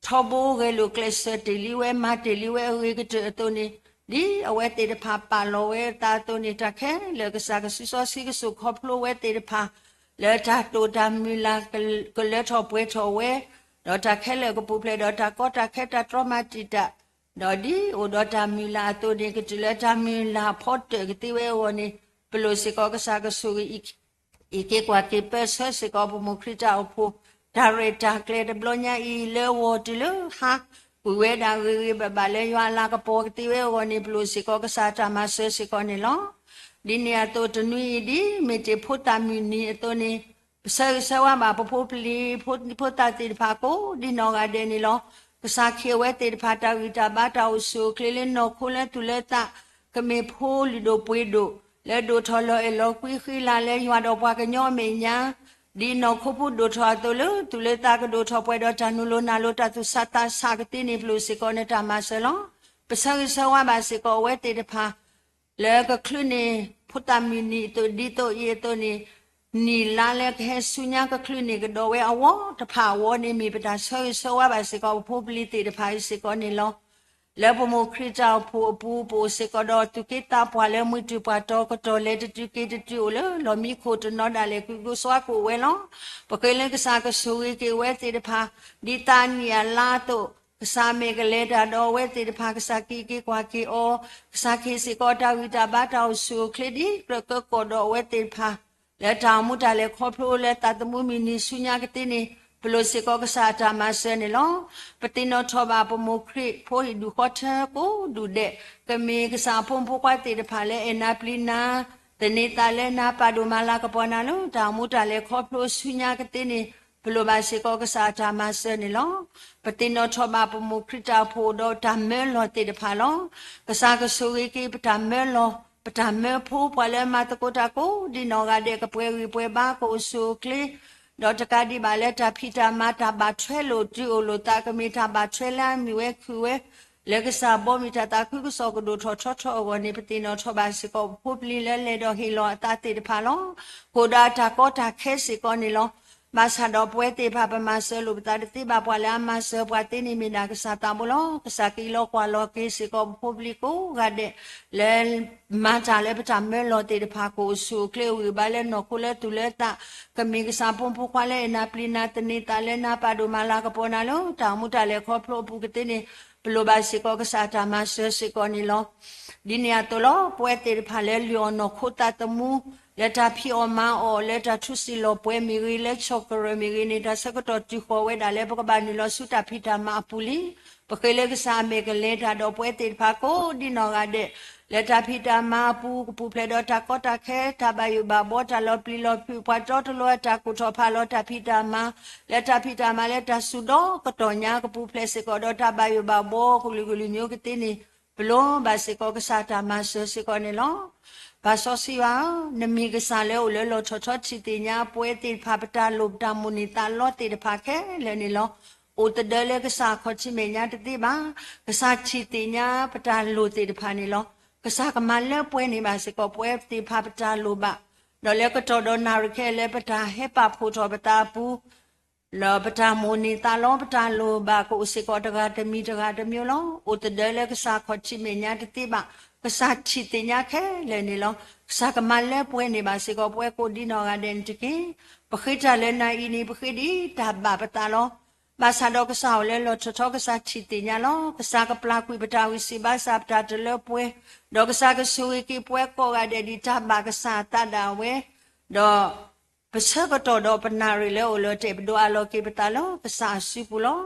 ထီဘိဂဲၤလိာ်ကျဲးစၢးတ့ၢ်လံဝဲ မၤတ့ၢ်လံဝဲအဂ့ၤကတၢၢ်အသိးန့ၣ်, ဒ်အဝဲသ့ၣ်တဖၣ်ပာ်လီၤဝဲအသးအသိးန့ၣ် တၢ်ခဲလၢာ်ကစၢ်ကစူစီဆှံကစိာ်ခီဖျိဝဲသ့ၣ်တဖၣ် လၢတၢ်တိာ်တၢ်မုၢ်လၢ် ကလၢထီၣ်ပှဲၤထီၣ်ဝဲ, ဒီးတၢ်ခဲလၢာ်ကပူၤဖျဲးဒီးတၢ်ကီတၢ်ခဲတၢ်တြီမၤတံာ်တာ်, ဒီးဒ်အိၣ်ဒီးတၢ်မုၢ်လၢ်အသိးန့ၣ် ကတုၤလၢတၢ်မုၢ်လၢ်ဖီတၢၣ်ကသ့ဝဲအဂီၢ်န့ၣ် ပလိၣ်စ့ၢ်ကီးကစၢ်ကဆိၣ်ဂ့ၤ အံးက့ၤကွၢ်က့ၤပၢဆှၢစ့ၢ်ကီးပမိၢ်ခရံာ်တၢ်အိၣ်ဖှိၣ် တၢ်ရဲၣ်တၢ်ကျဲၤတဘျီညါအံၤ လၢဂီၤတုၤလၢဟါ, ကွံာ်ဝဲဒၣ်ဂ့ၤဂ့ၤဘၣ်ဘၣ်လၢယွၤအလၤကပီၤကသ့ဝဲအဂီၢ်န့ၣ် ပလိၣ်စ့ၢ်ကီးကစၢ်တၢ်မၤစၢၤစ့ၢ်ကီးန့ၣ်လီၤ. ဒ်န့ၣ်အသိးတနွံအံၤ ဒ်မ့ၢ်တ့ၢ်ဖိသၣ်မုၢ်နံၤအသိးန့ၣ် ပဆၢဂ့ၤဆၢဝါဘၣ်ပဖိပလံၤ ဖိသၣ်သ့ၣ်တဖၣ်ကိးဒ်နီၢ်ဂၤဒဲးန့ၣ်လီၤ. ကစၢ်ခ့အဝဲသ့ၣ်တဖၣ် တၢ်ဂံၢ်တၢ်ဘါတၢ်အိၣ်ဆူၣ်အိၣ်ချ့လၢနီၢ်ခိလၢသူၣ်လၢသး ကမ့ၢ်ဖိလုၢ်ဒိၣ်ပှ့ၤဒိၣ် လၢဒိၣ်ထီၣ်လီၤအဲၣ်လီၤကွံဃံလၤလၢယွၤဒီးပှၤကညီအမဲာ်ညါ, ဒ်နီၢ်ခိဖိဒိၣ်ထီၣ်အသိးလၢသူၣ်လၢသးကဒိၣ်ထီၣ်ပှဲၤဒီးတၢ်နုာ်လီၤနၢ်လီၤတၢ်သူၣ်ဆးသးဆးကသ့န့ၣ် ပလိၣ်စ့ၢ်ကီးန့ၣ်တၢ်မၤစၢၤလီၤ. ပဆၢဂ့ၤဆၢဝါဘၣ်စ့ၢ်ကီးအဝဲသ့ၣ်တဖၣ် လၢကချုးန့ၢ် ဖိသၣ်မုၢ်နံၤအသိးဒ်သိးအံၤအသိးန့ၣ်, နံၣ်လါလၢကဟဲဆူညါကချုးန့ၢ်ကဒီးဝဲအဝီတဖၣ်အဝီန့ၣ် မ့ၢ်ပတၢ်ဆၢဂ့ၤဆၢဝါဘၣ်စ့ၢ်ကီးပဖိပလံၤသ့ၣ်တဖၣ်အံၤစ့ၢ်ကီးန့ၣ်လီၤ. လၢပမိၢ်ခရံာ်တၢ်အိၣ်ဖှိၣ်အပူၤ ပအိၣ်စ့ၢ်ကီးဒီးသူၣ်က့သးပှၢ်လၢမုၢ်တူၢ်ပှၢ်တီၤ ကတီၢ်လဲၤတတုၤက့ၤတတုၤအိၣ်လၢလီၢ်မံခိၣ်တနီၤဒၣ်လဲာ် ကွံာ်ကျိၤသွါကအိၣ်ဝဲလီၤ. ပဃ့လၢကစၢ်ကဆိၣ်ဂ့ၤက့ၤအဝဲသ့ၣ်တဖၣ် ဒ်သးနံၣ်အလါအသိး, ကစၢ်အမဲာ်ကလဲၤတၢ်ဒီးအဝဲသ့ၣ်တဖၣ် ကစၢ်က့ၤက့ၤကွၢ်က့ၤအီၤ, ကစၢ်ခ့စ့ၢ်ကီးတၢ်ဂံၢ်တၢ်ဘါတၢ်အိၣ်ဆူၣ်အိၣ်ချ့ဒ်ကြၢးကၢကီၢ်ဒီးအဝဲသ့ၣ်တဖၣ် လၢတၢ်အိၣ်မူတၢ်လဲၤခီဖျိလၢသးသမူမုၢ်နံၤဆူညါကသ့န့ၣ် ပလိၣ်စ့ၢ်ကီးကစၢ်အတၢ်မၤစၢၤန့ၣ်လီၤ. ပသ့ၣ်နီၣ်ထီၣ်ဘၣ်ပမိၢ်ခရံာ်ဖိဟံၣ်ဒူၣ်ဃီထၢကိးဒူၣ်ဒဲး, ကမ့ၢ်ကစၢ်အဖိမုၣ်ဖိခွါသ့ၣ်တဖၣ်လၢအဲၣ်နၤပျံၤနၤ, သန့ၤသးလၢနၤ ပာ်ဒိၣ်မၤလၤကပီၤနၤလၢတၢ်အိၣ်မူတၢ်လဲၤခီဖျိဆူညါကသ့န့ၣ် ပလိၣ်ဘၣ်စ့ၢ်ကီးကစၢ်အတၢ်မၤစၢၤန့ၣ်လီၤ. ပသ့ၣ်နီၣ်ထီၣ်ဘၣ်ပမိၢ်ခရံာ်တၢ်အိၣ်ဖှိၣ်ဒီးတၢ်မၢလီၤသ့ၣ်တဖၣ်လီၤ. ကစၢ်ကဆိၣ်ဂ့ၤက့ၤပတၢ်မၢလီၤ, ပတၢ်မၢဖိ ပှၤလၢအမၤသကိးတၢ်ကိးဒ်နီၢ်ဂၤဒဲး ကပှဲၤဂံၢ်ပှဲၤဘါ ကအိၣ်ဆူၣ်အိၣ်ချ့ ဒီးတကးဒံးဘၣ်လၢတၢ်ဖံးတၢ်မၤ တၢ်ဘၣ်ထွဲလိာ်တုၤအိၣ်လိာ်သး ကမ့ၢ်တၢ်ဘၣ်ထွဲလၢအမုာ်ဝဲခုၣ်ဝဲ လၢကစၢ်ဘီမုၢ်တၢ်သးခုကစီၣ်ကဒိၣ်ထီၣ်ထီထီၣ်အဂီၢ်န့ၣ် ပသ့ၣ်နီၣ်ထီၣ်ဘၣ်စ့ၢ်ကီးပဖိပလံၤလၢလဲၤဒီးဟ့ၣ်လီၤအသးသ့ၣ်တဖၣ်လီၤ. ကအိၣ်ဒီးအတၢ်ကီတၢ်ခဲစ့ၢ်ကီးန့ၣ်လီၤ. ဘၣ်ဆၣ်ဒီးပဝဲသ့ၣ်တဖၣ် ပမၤစၢၤလိာ်ပသးတသ့ဘၣ်. ပှၤလၢအမၤစၢၤပှၤသ့န့ၣ်မ့ၢ်ဒၣ်ကစၢ်သးဘိလီၤ. ကစၢ်က့ၤလီၤကွၢ်လီၤက့ၤစ့ၢ်ကီးပဖိပလံၤကိးဂၤဒဲး လၢ မၤတၢ်လၢပတၢ်မၢလီၤသ့ၣ်တဖၣ် ကအိၣ်ဆူၣ်အိၣ်ချ့အိၣ်ဂံၢ်ဘါလၢနီၢ်ခိလၢသူၣ်လၢသး, ကမ့ၢ်ကစၢ်ဖိမုၣ်ဖိခွါလၢအဲၣ်နၤပျံၤနၤ သန့ၤသးလၢနၤ ပာ်ဒိၣ်မၤလၤကပီၤနၤလၢတၢ်အိၣ်မူတၢ်လဲၤခီဖျိအပူၤကသ့န့ၣ် ပလိၣ်ဘၣ်စ့ၢ်ကီးကစၢ်အတၢ်မၤစၢၤစ့ၢ်ကီးန့ၣ်လီၤ. ဒ်န့ၣ်အသိးလီၤ. ပဝဲသ့ၣ်တဖၣ်လၢလုၢ်အီၣ်နီၢ်ခိသးသမူ လၢတၢ်ဖံးအီၣ်မၤအီၣ် လၢတၢ်ထူစံၣ်လီၤပှဲၤမ့ၢ်ဂ့ၤ လၢဆီၣ်ကရၢၢ်မ့ၢ်ဂ့ၤန့ၣ် တၢ်ဆၢကတီၢ်တုၤဃီၤဝဲဒၣ်လၢပကဘၣ်နုာ်လီၤဆူတၢ်ဖံးတၢ်မၤအပူၤလံ. ပဃ့လၢကစၢ်အမဲာ်ကလဲၤတၢ်ဒီးပဝဲသ့ၣ်တဖၣ်ကိးဒ်နီၢ်ဂၤဒဲး လၢတၢ်ဖံးတၢ်မၤအပူၤ ကပူၤဖျဲးဒီးတၢ်ကီတၢ်ခဲ တၢ်ဘၣ်ယိၣ်ဘၣ်ဘှီ တၢ်လီၤပျံၤလီၤဖုး ပှၤတီတလီၤ တၢ်ကူၣ်ထီၣ်ဖးလီၤတၢ်ဖံးတၢ်မၤ လၢတၢ်ဖံးတၢ်မၤလၢတၢ်စူၤဒီးကတီၢ်ညါ ကပူၤဖျဲးစ့ၢ်ကီးဒီးတၢ်ဘၣ်ယိၣ်ဘၣ်ဘှီ ကလုာ်ကလုာ်မျိုးကသ့န့ၣ် ပလိၣ်ဘၣ်စ့ၢ်ကီးကစၢ်တၢ်မၤစၢၤစ့ၢ်ကီးန့ၣ်လီၤ. ပၢ်စီဆှံယွၤဧၢ, နမ့ၢ်ကစၢ်လၢအိၣ်လၢလီၤထီၣ်ထီထံၣ်သ့ၣ်ညါ ပဝဲသ့ၣ်တဖၣ် ပတၢ်လိၣ်ပတၢ်မိၣ်န့ၢ်သးလီသ့ၣ်တဖၣ်ခဲလၢာ်န့ၣ်လီၤ. အိၣ်သဒၢလၢကစၢ်အခီၣ်ထံးမဲာ်ညါတသ့ဘၣ်. ကစၢ်ထံၣ်သ့ၣ်ညါပတၢ်လိၣ်သ့ၣ်တဖၣ်န့ၣ်လီၤ. ကစၢ်ကမၤလၢပှဲၤန့ၢ်ဘၣ်စ့ၢ်ကီး ပဝဲသ့ၣ်တဖၣ်ပတၢ်လိၣ်ဘၣ်, ဒီးလၢကတီၢ်ဒီးနၣ်ရံၣ်ခဲလၢာ် ပတၢ်ဟဲပာ်ဖှိၣ်ထီၣ်ပသးအပူၤ ဒီးပတၢ်မိၣ်န့ၢ်သးလီ ပတၢ်လိၣ်ဘၣ်ကအိၣ်စ့ၢ်ကီးတဂၤတမံၤတဂၤတမံၤလီၤ. အိၣ်သဒၢလၢကစၢ်အခီၣ်ထံးမဲာ်ညါတသ့ဘၣ်. ကစၢ်ထံၣ်သ့ၣ်ညါခဲလၢာ်န့ၣ်လီၤ. ကစၢ်ကမၤလၢပှဲၤန့ၢ်ဘၣ်စ့ၢ်ကီး ပဝဲကိးဒ်နီၢ်ဂၤဒဲးန့ၣ်တက့ၢ်. ပဃ့တၢ်လၢနၤအံၤန့ၣ် ပဃ့ဒ်တၢ်ဘၣ်ပသးလီၤ. ဘၣ်ဆၣ်ဒီးကစၢ်အိၣ်လၢလီၤထီၣ်ထီ ကစၢ်ထံၣ်သ့ၣ်ညါလီၤ. ကစၢ်ကပျၢ်ကွံာ်ပတၢ်ဝံၤစံးဘၣ်စၢ်ပတၢ်တလၢပှဲၤ, ဒီးကစၢ်ကဆိၣ်ဂ့ၤက့ၤပဝဲကိးဂၤဒဲးဒ်တၢ်ဘၣ်ကစၢ်အသးဒၣ်ဝဲ, ဒီး ပဆၢကတီၢ်ဒီးပနၣ်ရံၣ်လၢအိၣ်လၢတအဲၣ်ပဒိးအးလီၤက့ၤပသးလၢကစၢ်အစုပူၤလီၤ.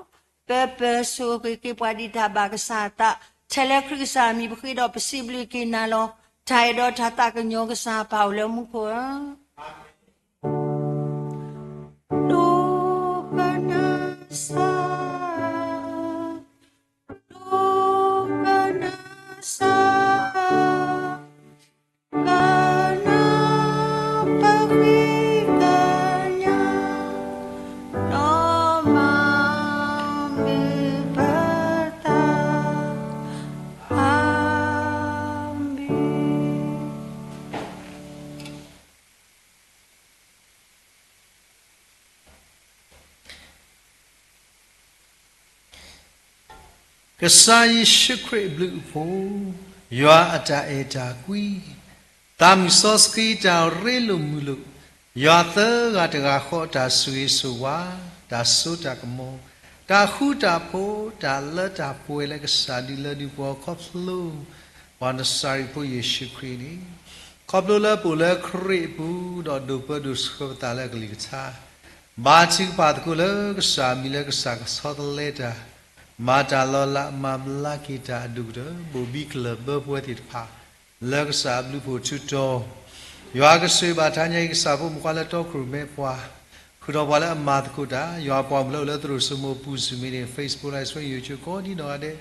ပၢပၢၤဆိၣ်ဂ့ၤက့ၤပှၤဒ်တၢ်ဘၣ်ကစၢ်အသး, ထဲလၢခရံာ်ကစၢ်အမံၤပဃ့ဒီးပစံးဘျုးက့ၤနၤလီၤ. တၢ်အဲၣ်ဒိးတၢ်သးကညီၤကစၢ်ပာ်အိၣ်လၢမူခိၣ်ဧၢ, ဒိကနၣ်စၢ်, ဒိကနၣ်စၢ်, ကနၢ်ပဃံသးညီ, ဒီးမၤမုာ်ပသး, အၤမ့ၣ်. ကစၢ်ယ့ၣ်ၡူးခရံာ်အဘျုးအဖှိၣ်, ယွၤအတၢ်အဲၣ်တၢ်ကွံ, သးမုၣ်စီဆှံတၢ်ရ့လိာ်မုာ်လိာ်, ယွၤသၢဂၤတဂၤဃီအတၢ်ဆိၣ်ဂ့ၤဆိၣ်ဝါ, တၢ်စိတၢ်ကမီၤ, တၢ်ဃူတၢ်ဖိး, တၢ်လၢတၢ်ပှဲၤလၢကစၢ်ဒုးလၢဒုးပှၤခီဖျိ ပှၤနစၤရ့းဖိယ့ၣ်ၡူးခရံာ်န့ၣ်, ခီဖျိလၢပအိၣ်လၢခရံာ်အပူၤ ဒီးဒိးပၢဒိးဆှၢပသးလၢအကလုၢ်ကထါ, ဘါထုကဖၣ်သကိးလၢကစၢ်အမံၤလၢကစၢ်ကဆီတလဲတၢ်, မၤတၢ်လီၤလး မၤဘျါက့ၤတၢ်အဒိၣ်ကတၢၢ် ဘိၣ်ဘံၣ်ကလၢၢ်ဘၢပှဲၤသ့ၣ်တဖၣ် လၢကစၢ်အဘျုးဖှိၣ်ထူတီၤ, ယွၤကဆိၣ်ဂ့ၤဘၣ်တနံၤအံၤ ကစၢ်ဖိမုၣ်ခွါလၢတီခိၣ်ရိၣ်မဲပှၤ, ဃုာ်ဒီးပှၤလၢအမၤသကိးတၢ်, ယွၤပှၤမုၣ်လၢအိၣ်လၢသရိာ်စိမိၤပူၤ Zoom မ့ၢ်န့ၣ် Facebook Live Stream YouTube ကိးဒ်နီၢ်ဂၤဒဲး,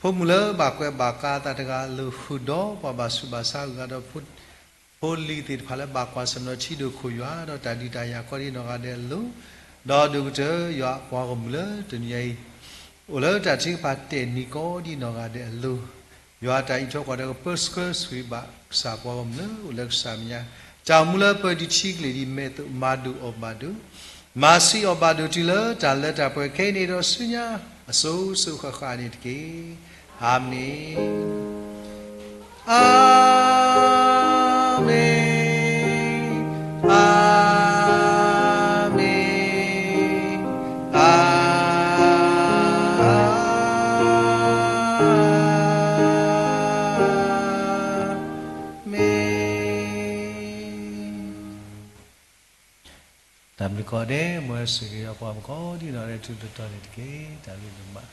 ဖိမုၣ်လၢဘၣ်ကွဲးဘၣ်ကါအသးတဂၤ လၢဃုာ်ဒီးပှၤဘၣ်ဆူးဘၣ်ဆါအဂၤဒီး ဖိလံၤသ့ၣ်တဖၣ်လၢဘၣ်ကွၢ်ဆၢၣ်မဲာ်ထံဒိၣ်ခိၣ်ယွၤ ဒီးတၢ်ဒုးတၢ်ယၤကိးဒ်နီၢ်ဂၤဒဲးအလိၤ, ဒီးဒိၣ်ကတၢၢ်ယွၤအပှၤဂီၢ်မုၢ်လၢတနံၤအံၤ အိၣ်လၢတၢ်ထုကဖၣ်တဲာ်နံၤကိးဒ်နီၢ်ဂၤဒဲးအလိၤ, ယွၤတၢ်အံးထွဲကွၢ်ထွဲကပၢဆှၢဆိၣ်ဂ့ၤဘၣ်ကစၢ်ပှၤဂီၢ်မုၢ်လၢအိၣ်လၢကစၢ်မဲာ်ညါ, တၢ်အိၣ်မူလၢပၢဒံးထံကလ့ၢ်ဒ်မဲာ်သိး မၤဒိၣ်အီၣ်ဘၣ်ဒိၣ်, မၤဆံးအီၣ်ဘၣ်ဒိၣ်တုၤလၢတၢ်လၢတၢ်ပှဲၤခဲအံၤန့ၣ်ဒီးဆူညါ အစိၤစိၤဃၣ်ဃၣ်န့ၣ်တက့ၢ်. အၤမ့ၣ်. အၤမ့ၣ်, အၤမ့ၣ်, အၤမ့ၣ်. တၢ်ဘျုးကိးဂၤဒဲး မ်ယွၤဆိၣ်ဂ့ၤပှၤကိးဒ်နီၢ်ဂၤဒဲး ထူးထူးတီၤတီၤန့ၣ်တက့ၢ်. တၢ်ဘျုးဒိၣ်မး.